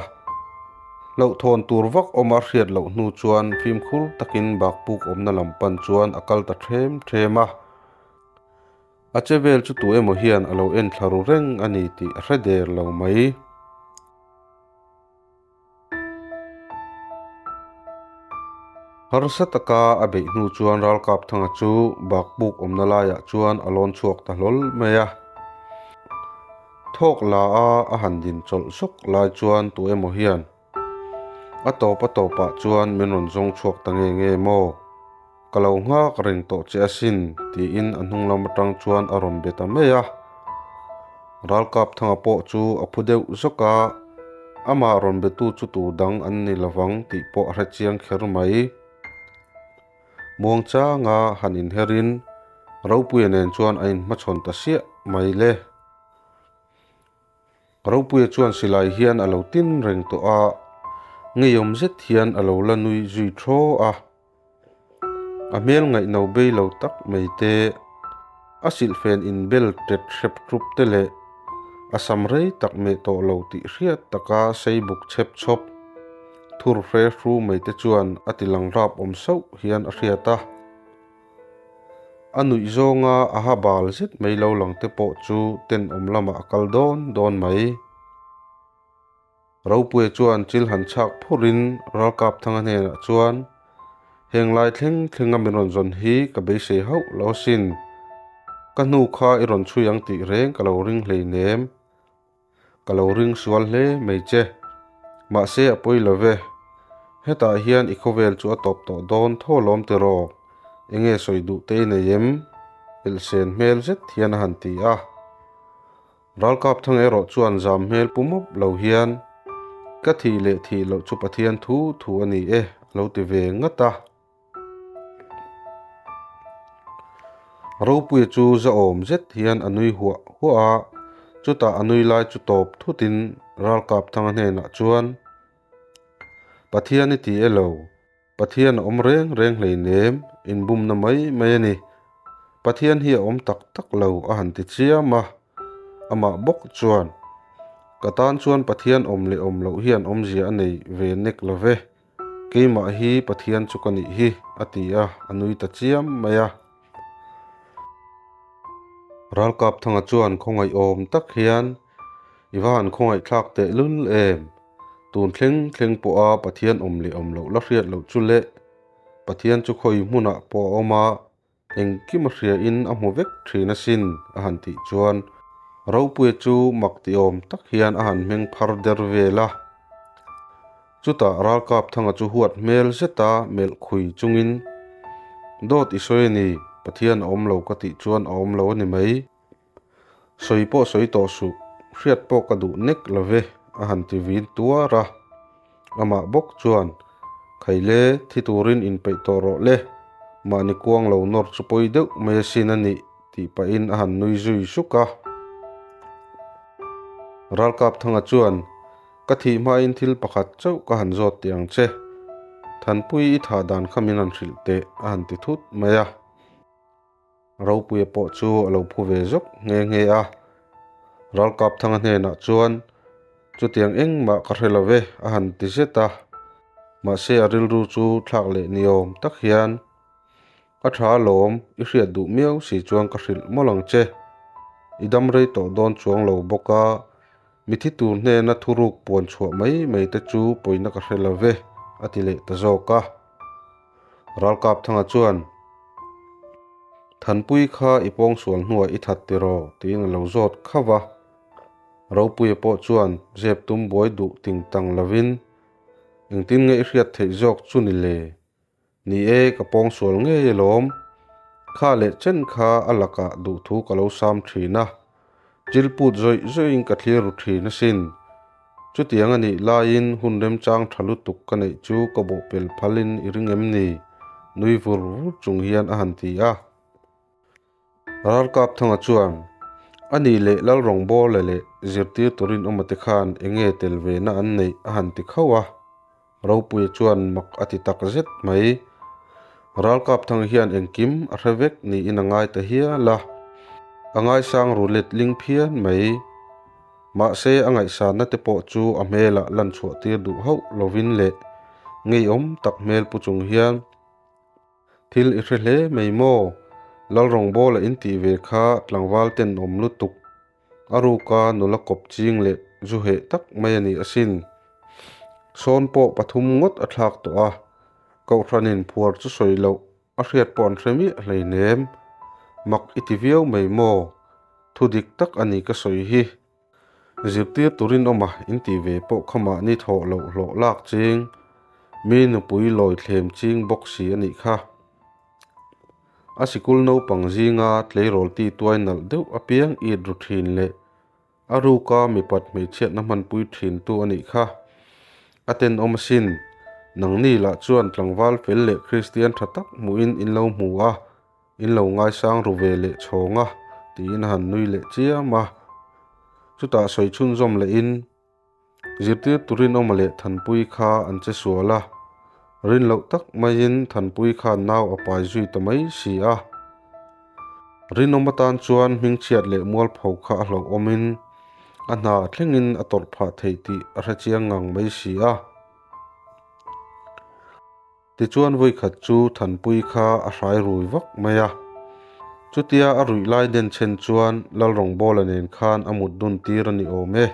Hlauhthawn tur vak awm a hriat loh hnu chuan fimkhur takin bakpuk awmna lam pan chuan a kal ta ṭhem ṭhem a. A che vel chu tu emaw hian a lo en thla ru reng a ni tih a hre der lo mai. Harsa taka a beih hnu chuan Ralkapthanga chu bakbuk awmna laiah chuan a lawn chhuak ta hlawl mai a. Thawk la a a han din chawlh zawk lai chuan tu emaw hian A tawp a tawpah chuan min rawn zawng chhuak ta nge nge maw? Ka lo nghak reng tawh che asin, tiin a hnung lam atang chuan a rawn be ta mai a. Ralkapthanga pawh chu a phu deuh zawk a, amah rawn betu chu tu dang an ni lovang tih pawh a hre chiang kher mai. Muangchanga han inherin Ropuia nen chuan a inhmachhawn ta siah mai le. Ropuia chuan silai hian a lo tin reng tawh a, ngeiawm zet hian a lo la nui zui thaw a. A hmel ngaihno bei lo tak mai te, a silhfen inbel tet hrep hrup te leh a sam rei tak meh tawh lo tih hriat taka sei buk chhep chhawp thur hre hru mai te chuan a ti lang rap awm sauh hian a hriat a. A nuih zawnga a ha bal zet mai lo lang te pawh chu tenawm lamah a kal dawn dawn mai. Ropuia chuan chil han chhak phurin Ralkapthanga hnenah chuan, Heng lai thleng thlenga min rawn zawn hi ka beisei hauh lo asin. Ka hnu kha i rawn chhui ang tih reng ka lo ring hleinem. Ka lo ring sual hle mai che. Mahse a pawi lo ve. Hetah hian i khawvel chu a tawp tawh dawn thaw lawm tiraw? Enge sawi duh te i nei em? Elhsen hmel zet hian a han ti a. Ralkapthang erawh chuan zam hmel pu mawp lo hian, Ka thih leh thih loh chu Pathian thu thu a ni e, a lo ti ve ngat a. Ropuia chu zahawm zet hian a nui huah huah a, chutah a nui lai chu tawp thutin Ralkapthanga hnenah chuan, Pathian i ti e lo, Pathian a awm reng reng hleinem, inbumna mai mai a ni. Pathian hi a awm tak tak lo a han ti chiam a, amah bawk chuan, Ka tan chuan Pathian awm leh awm loh hian awmzia a nei ve nek lo ve. Keimah hi Pathian chu ka nih hi, a ti a, a nui ta chiam mai a. Ralkapthanga chuan khawngaih awm tak hian, I va han khawngaih thlak teh lul em? Tun thleng thleng pawha Pathian awm leh awm loh la hriat loh chu le, Pathian chu khawi hmunah pawh a awm a, engkim a hria in a hmu vek thin asin a han tih chuan Ropuia chu mak ti awm tak hian a han hmeng phar der vel a. Chutah Ralkapthanga chu huat hmel zeta melh khui chungin, Dawt i sawi a ni, Pathian a awm lo ka tih chuan a awm lo a ni mai. Sawi pawh sawi tawh suh, hriat pawh ka duh nek lo ve, a han ti vin tuar a. Amah bawk chuan, Khaile, thi turin inpeih tawh rawh le, mahni kuang lo nawr chu pawi deuh mai asin a nih, tih pahin a han nui zui suk a. Ralkapthanga chuan, Ka thih hmain thil pakhat chauh ka han zawt teh ang che, Thanpui i thah dan kha min han hrilh teh, a han ti thut mai a. Ropuia pawh chu a lo phu ve zawk nghe nghe a. Ralkapthanga hnenah chuan, Chutiang engmah ka hre lo ve, a han ti zet a. Mahse a rilru chu thlak leh ni awm tak hian, A tha alawm, i hriat duh miau si chuan ka hrilh mawlh ang che. I dam rei tawh dawn chuang lo bawk a, mithi tur hnena thuruk puan chhuah mai mai te chu pawina ka hre lo ve, a ti leh ta zawk a. Ralkapthanga chuan, Thanpui kha i pawngsual hnuah i that tiraw? tiin a lo zawt khauh a. Ropuia pawh chuan zep tum buai duh ting tang lovin, Engtin nge i hriat theih zawk chu ni le? Ni e, ka pawngsual ngei alawm. Kha leh chen kha a lakah duhthu ka lo sam thin a. Chilput zawih zawihin ka thlir ru thin asin. Chutiang a nih laiin hun remchang tha lutuk ka neih chu ka bawhpel phalin i ring em ni? Nui vur vur chung hian a han ti a. Ralkapthanga chuan, A nih leh Lalrawngbawla leh zirtir turin awma te khan eng nge tel ve na an neih a han ti khauh a. Ropuia chuan mak a ti tak zet mai. Ralkapthang hian engkim a hre vek niin a ngai ta hial a, a ngaisang ru let ling phian mai. Mahse a ngaihsanna te pawh chu a hmelah lan chhuah tir duh hauh lovin leh ngeiawm tak hmel pu chung hian, Thil i hre hle mai maw? Lalrawngbawla in tih ve kha tlangval tenawm lutuk. A ruka nula kawp ching leh zu heh tak mai a ni asin. Sawn pawh pathum ngawt a thlak tawh a, Kohhranin phuar chu sawi loh a hriat pawh an hre miah hleinem. Mak i ti viau mai maw? Thu dik tak a ni ka sawi hi. Zirtir turin awm a in tih ve pawh kha mahni thawh loh hlawh lak ching, mi nupui lawi thlem ching bawk si a nih kha. A sikul naupang zinga tleirawl ti tuai nalh deuh apiang it ru thin leh a ruka mipat hmeichhiatna hmanpui thintu a nih kha. A tenawm asin, nangni lah chuan tlangval fel leh Kristian tha tak hmuhin in lo hmu a, in lo ngaisang ru ve leh chhawng a, tiin a han nui leh chiam a. Chutah sawi chhunzawm lehin, Zirtir turin awma leh Thanpui kha an che sual a, rin loh tak maiin Thanpui khan nau a pai zui ta mai si a. Rinawm atan chuan hmingchhiat leh mualpho kha a hlauhawmin a hna thlengin a tawrh phah theih tih a hrechiang ngang mai si a. Tichuan vawikhat chu Thanpui kha a hrai rui vak mai a. Chutia a ruih lai den chhen chuan Lalrawngbawla nen khan a mut dun tir a ni awm e.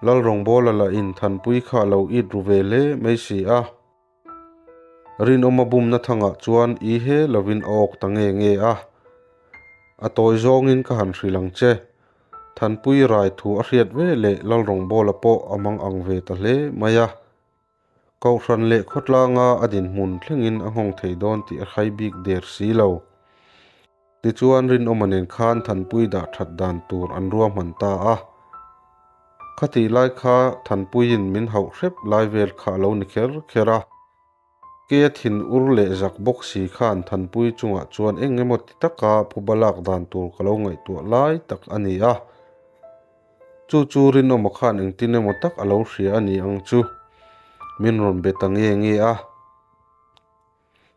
Lalrawngbawla lahin Thanpui kha a lo it ru ve hle mai si a. Rinawma bumna thangah chuan i he lovin a awk ta nge nge a. A tawi zawngin ka han hrilh ang che. Thanpui rai thu a hriat ve leh Lalrawngbawla pawh a mang ang ve ta hle mai a. Kohhran leh khawtlanga a dinhmun thlengin a nghawng thei dawn tih a hrai bik der si lo. Tichuan Rinawma nen khan Thanpui dah that dan tur an ruahman ta a. Khatih lai kha Thanpuiin min hauh hrep lai vel kha a lo ni kher kher a. Ke a thin ur leh zak bawk si khan Thanpui chungah chuan eng emaw ti taka phuba lak dan tur ka lo ngaihtuah lai tak a ni a. Chu chu Rinawma khan engtin emaw tak a lo hria a ni ang chu. Min rawn be ta nge nge a.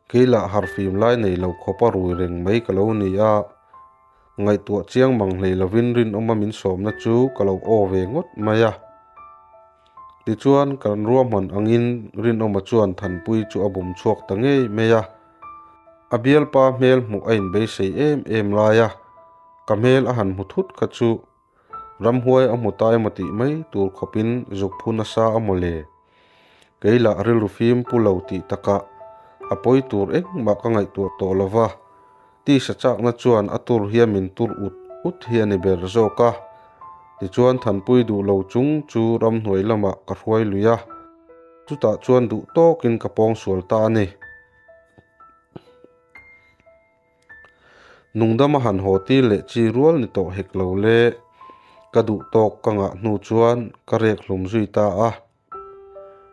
Kei lah harfim lai nei lo khawp a rui reng mai ka lo ni a. Ngaihtuah chiang mang hlei lovin Rinawma min sawmna chu ka lo aw ve ngawt mai a. Tichuan kan ruahman angin Rinawma chuan Thanpui chu a bum chhuak ta ngei mai a. A bialpa hmel hmuh a inbeisei em em lai a. Ka hmel a han hmu thut kha chu. Ramhuai a hmu ta emaw tih mai tur khawpin zuk phu nasa a maw le? Kei lah rilru fim pu lo tih takah a pawi tur engmah ka ngaihtuah tawh lo va, tisa chakna chuan a tur hian min tur ut ut hi a ni ber zawk a. Tichuan Thanpui duh lo chung chu ramhnuai lamah ka hruai lui a, chutah chuan duh tawkin ka pawngsual ta a ni. Nungdama han haw tir leh chi rual ni tawh hek lo le, ka duh tawk ka ngah hnu chuan ka rek hlum zui ta a.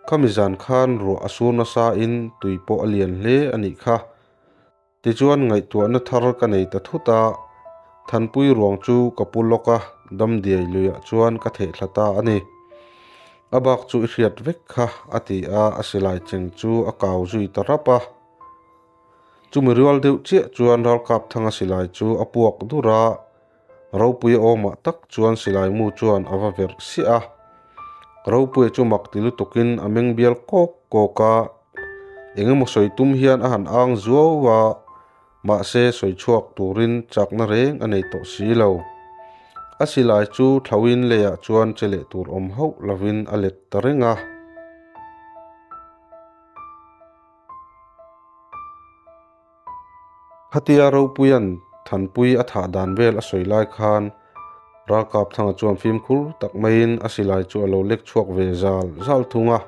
Khami zan khan ruah a sur nasa in tui pawh a lian hle a nih kha. Tichuan ngaihtuahna thar ka nei ta thut a, Thanpui ruang chu ka pu lawk a, damdiai luiah chuan ka theh thla ta a ni. A bak chu i hriat vek kha, a ti a, a silai cheng chu a kau zui ta rap a. Chumi rual deuh chiah chuan ralkap thanga silai chu a puak dur a, Ropuia awmah tak chuan silai mu chuan a va verh siah a. Ropuia chu mak ti lutukin a meng bial kawk kawk a, eng emaw sawi tum hian a han ang zuau a, mahse sawi chhuak turin chakna reng a nei tawh si lo. A silai chu thlauhin leiah chuan che leh tur awm hauh lovin a let ta reng a. Khatia Ropuia'n Thanpui a thah dan vel a sawi lai khan Ralkap Thanga chuan fimkhur tak maiin a silai chu a lo lek chhuak ve zal zal thung a.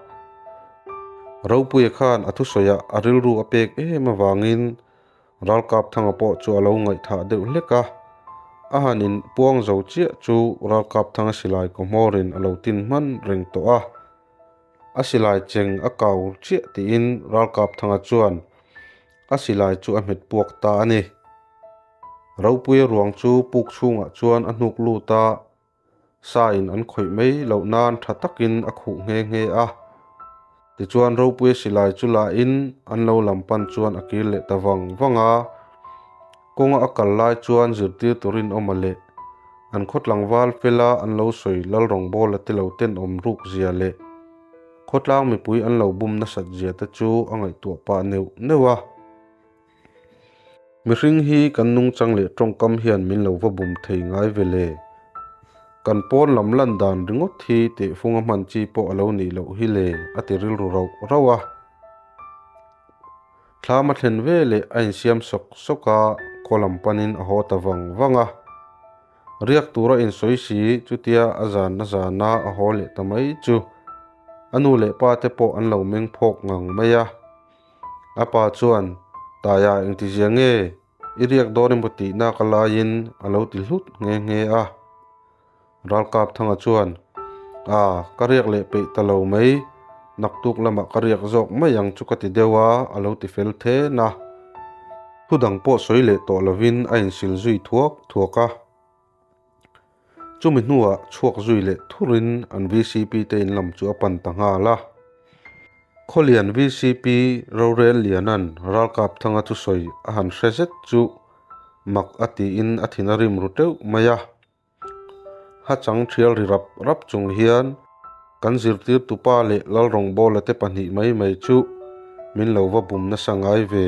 Ropuia khan a thusawiah a rilru a pek em avangin Ralkap Thanga pawh chu a lo ngaihthah deuh hlek a. A han in puang zo chiah chu Ralkap Thanga silai kaw hmawrin a lo tin hman reng tawh a. A silai cheng a kau chiah tiin Ralkapthanga chuan a silai chu a hmet puak ta a ni. Ropuia ruang chu puk chhungah chuan a hnuk lut a, sa in an khawih mai loh nan tha takin a khuh nghe nghe a. Tichuan Ropuia silai chu lahin an lo lam pan chuan a kir leh ta vang vang a. Kawnga a kal lai chuan zirtir turin awm a leh an khaw tlangval fela an lo sawi lal rawngbawla te lo tenawm ruk zia leh khawtlang mipui an lo bum nasat zia te chu a ngaihtuah pah neuh neuh a. Mihring hi kan nungchang leh tawngkam hian min lo va bum thei ngai ve le. Kan pawn lam lan dan ringawt hi tehfunga hman chi pawh a lo nih loh hi le a ti rilru rauh rauh a. Thlam a thlen ve leh a insiam sawk sawk a, khaw lam panin a haw ta vang vang a. Riak tura insawi si chutia a zan a zana a haw leh ta mai chu a nu leh pa te pawh an lo meng phawk ngang mai a. A pa chuan, Taia engtizia nge i riak dawn emaw tihna ka laiin a lo ti hlut nghe nghe a. Ralkap Thanga chuan, A, ka riak leh peih ta lo mai, naktuk lamah ka riak zawk mai ang chu ka ti deuh a, a lo ti fel then a. Thu dang pawh sawi leh tawh lovin a insil zui thuak thuak a. Chumi hnuah chhuak zui leh thurin an vcp te in lam chu a pan ta nghal a. Khawlian vcp Rorel Liana'n Ralkap Thanga thusawi a han hre zet chu mak a tiin a thin a rim ru teuh mai a. Hachang thial ri rap rap chung hian kan zirtirtu pa leh Lalrawngbawla te pahnih mai mai chu min lo va bum nasa ngai ve.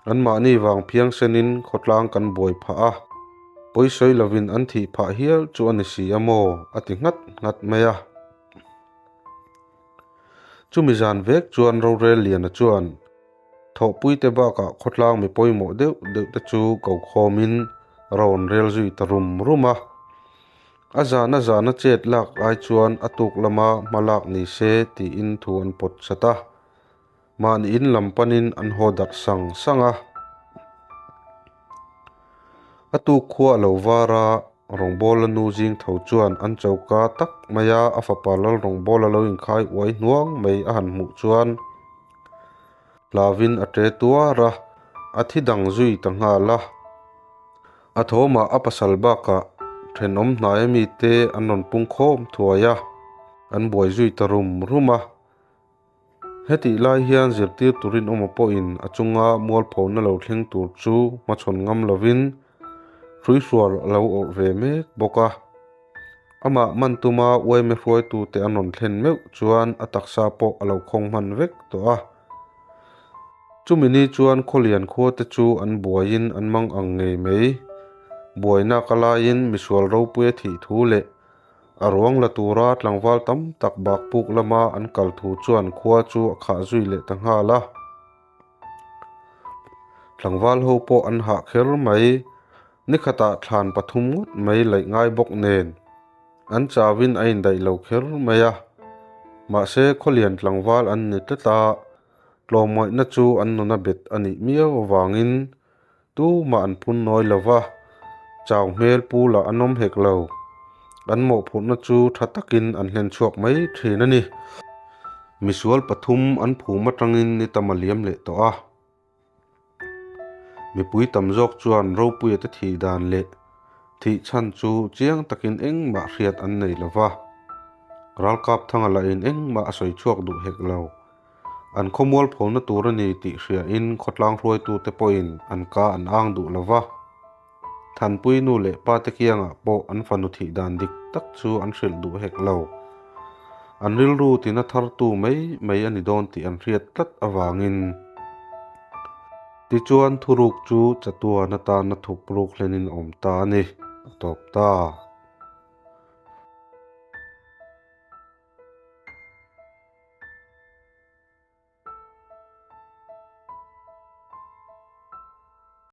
Anmahni vang phiang senin khawtlang kan buai phah a, pawisawi lovin an thih phah hial chu a ni si a maw a ti nghat nghat mai a. Chumi zan vek chuan Rorel Liana chuan Thawhpuite bakah khawtlang mi pawimawh deuh deuh te chu ko khawmin rawn rel zui ta rum rum a. A zana zana chet lak ai chuan a tuk lama hma lak ni se tiin thu an pawt chat a. Mahni in lam panin an haw darh sang sang a. A tuk khua a lo var a, Rawngbawla nu zing tho chuan an choka tak maia a fapa lal rawngbawla lo inkhai uai hnuang mai a han hmuh chuan hlavin a ṭe tuar a, a thi dang zui ta nghal a. A thawmah a pasal bakah ṭhenawm hnaia mite an rawn pung khawm thuai a, an buai zui ta rum rum a. Hetih lai hian zirtir turin awma pawhin a chunga mualphona lo thleng tur chu hmachhawn ngam lovin hruihrual a lo awrh ve mek bawk a. Amah man tuma uaime hruaitute an rawn thlen meuh chuan a taksa pawh a lo khawng hman vek tawh a. Chumi ni chuan Khawlian khuate chu an buaiin an mang ang ngei mai. Buaina ka laiin misual ropuia thih thu leh a ruang la tura tlangval tam tak bakpuk lama an kal thu chuan khua chu a khah zui leh ta nghal a. Tlangval ho pawh an hah kher mai. Nikhatah thlan pathum ngawt mai laih ngai bawk nen an chauin a indaih lo kher mai a. Mahse khawlian tlangval an ni tlat a, tlawmngaihna chu an nuna bet a nih miau avangin Tumah an phun nawi lo va, chau hmel pu lah an awm hek lo. An mawhphurhna chu tha takin an hlen chhuak mai thin a ni. Misual pathum an phum atangin ni tam a liam leh tawh a. Mipui tam zawk chuan Ropuia te thih dan leh thih chhan chu chiang takin engmah hriat an nei lo va. Ralkap thanga lahin engmah a sawi chhuak duh hek lo. An khawmual phona tur a ni tih hriain khawtlang hruaitute pawhin an ka an ang duh lo va. Thanpui nu leh pa te kiangah pawh an fanu thih dan dik tak chu an hrilh duh hek lo. An rilru tina thartu mai mai a ni dawn tih an hriat tlat avangin. Tichuan thuruk chu chatuan atana thup ruk hlenin a awm ta a ni, a tawp ta.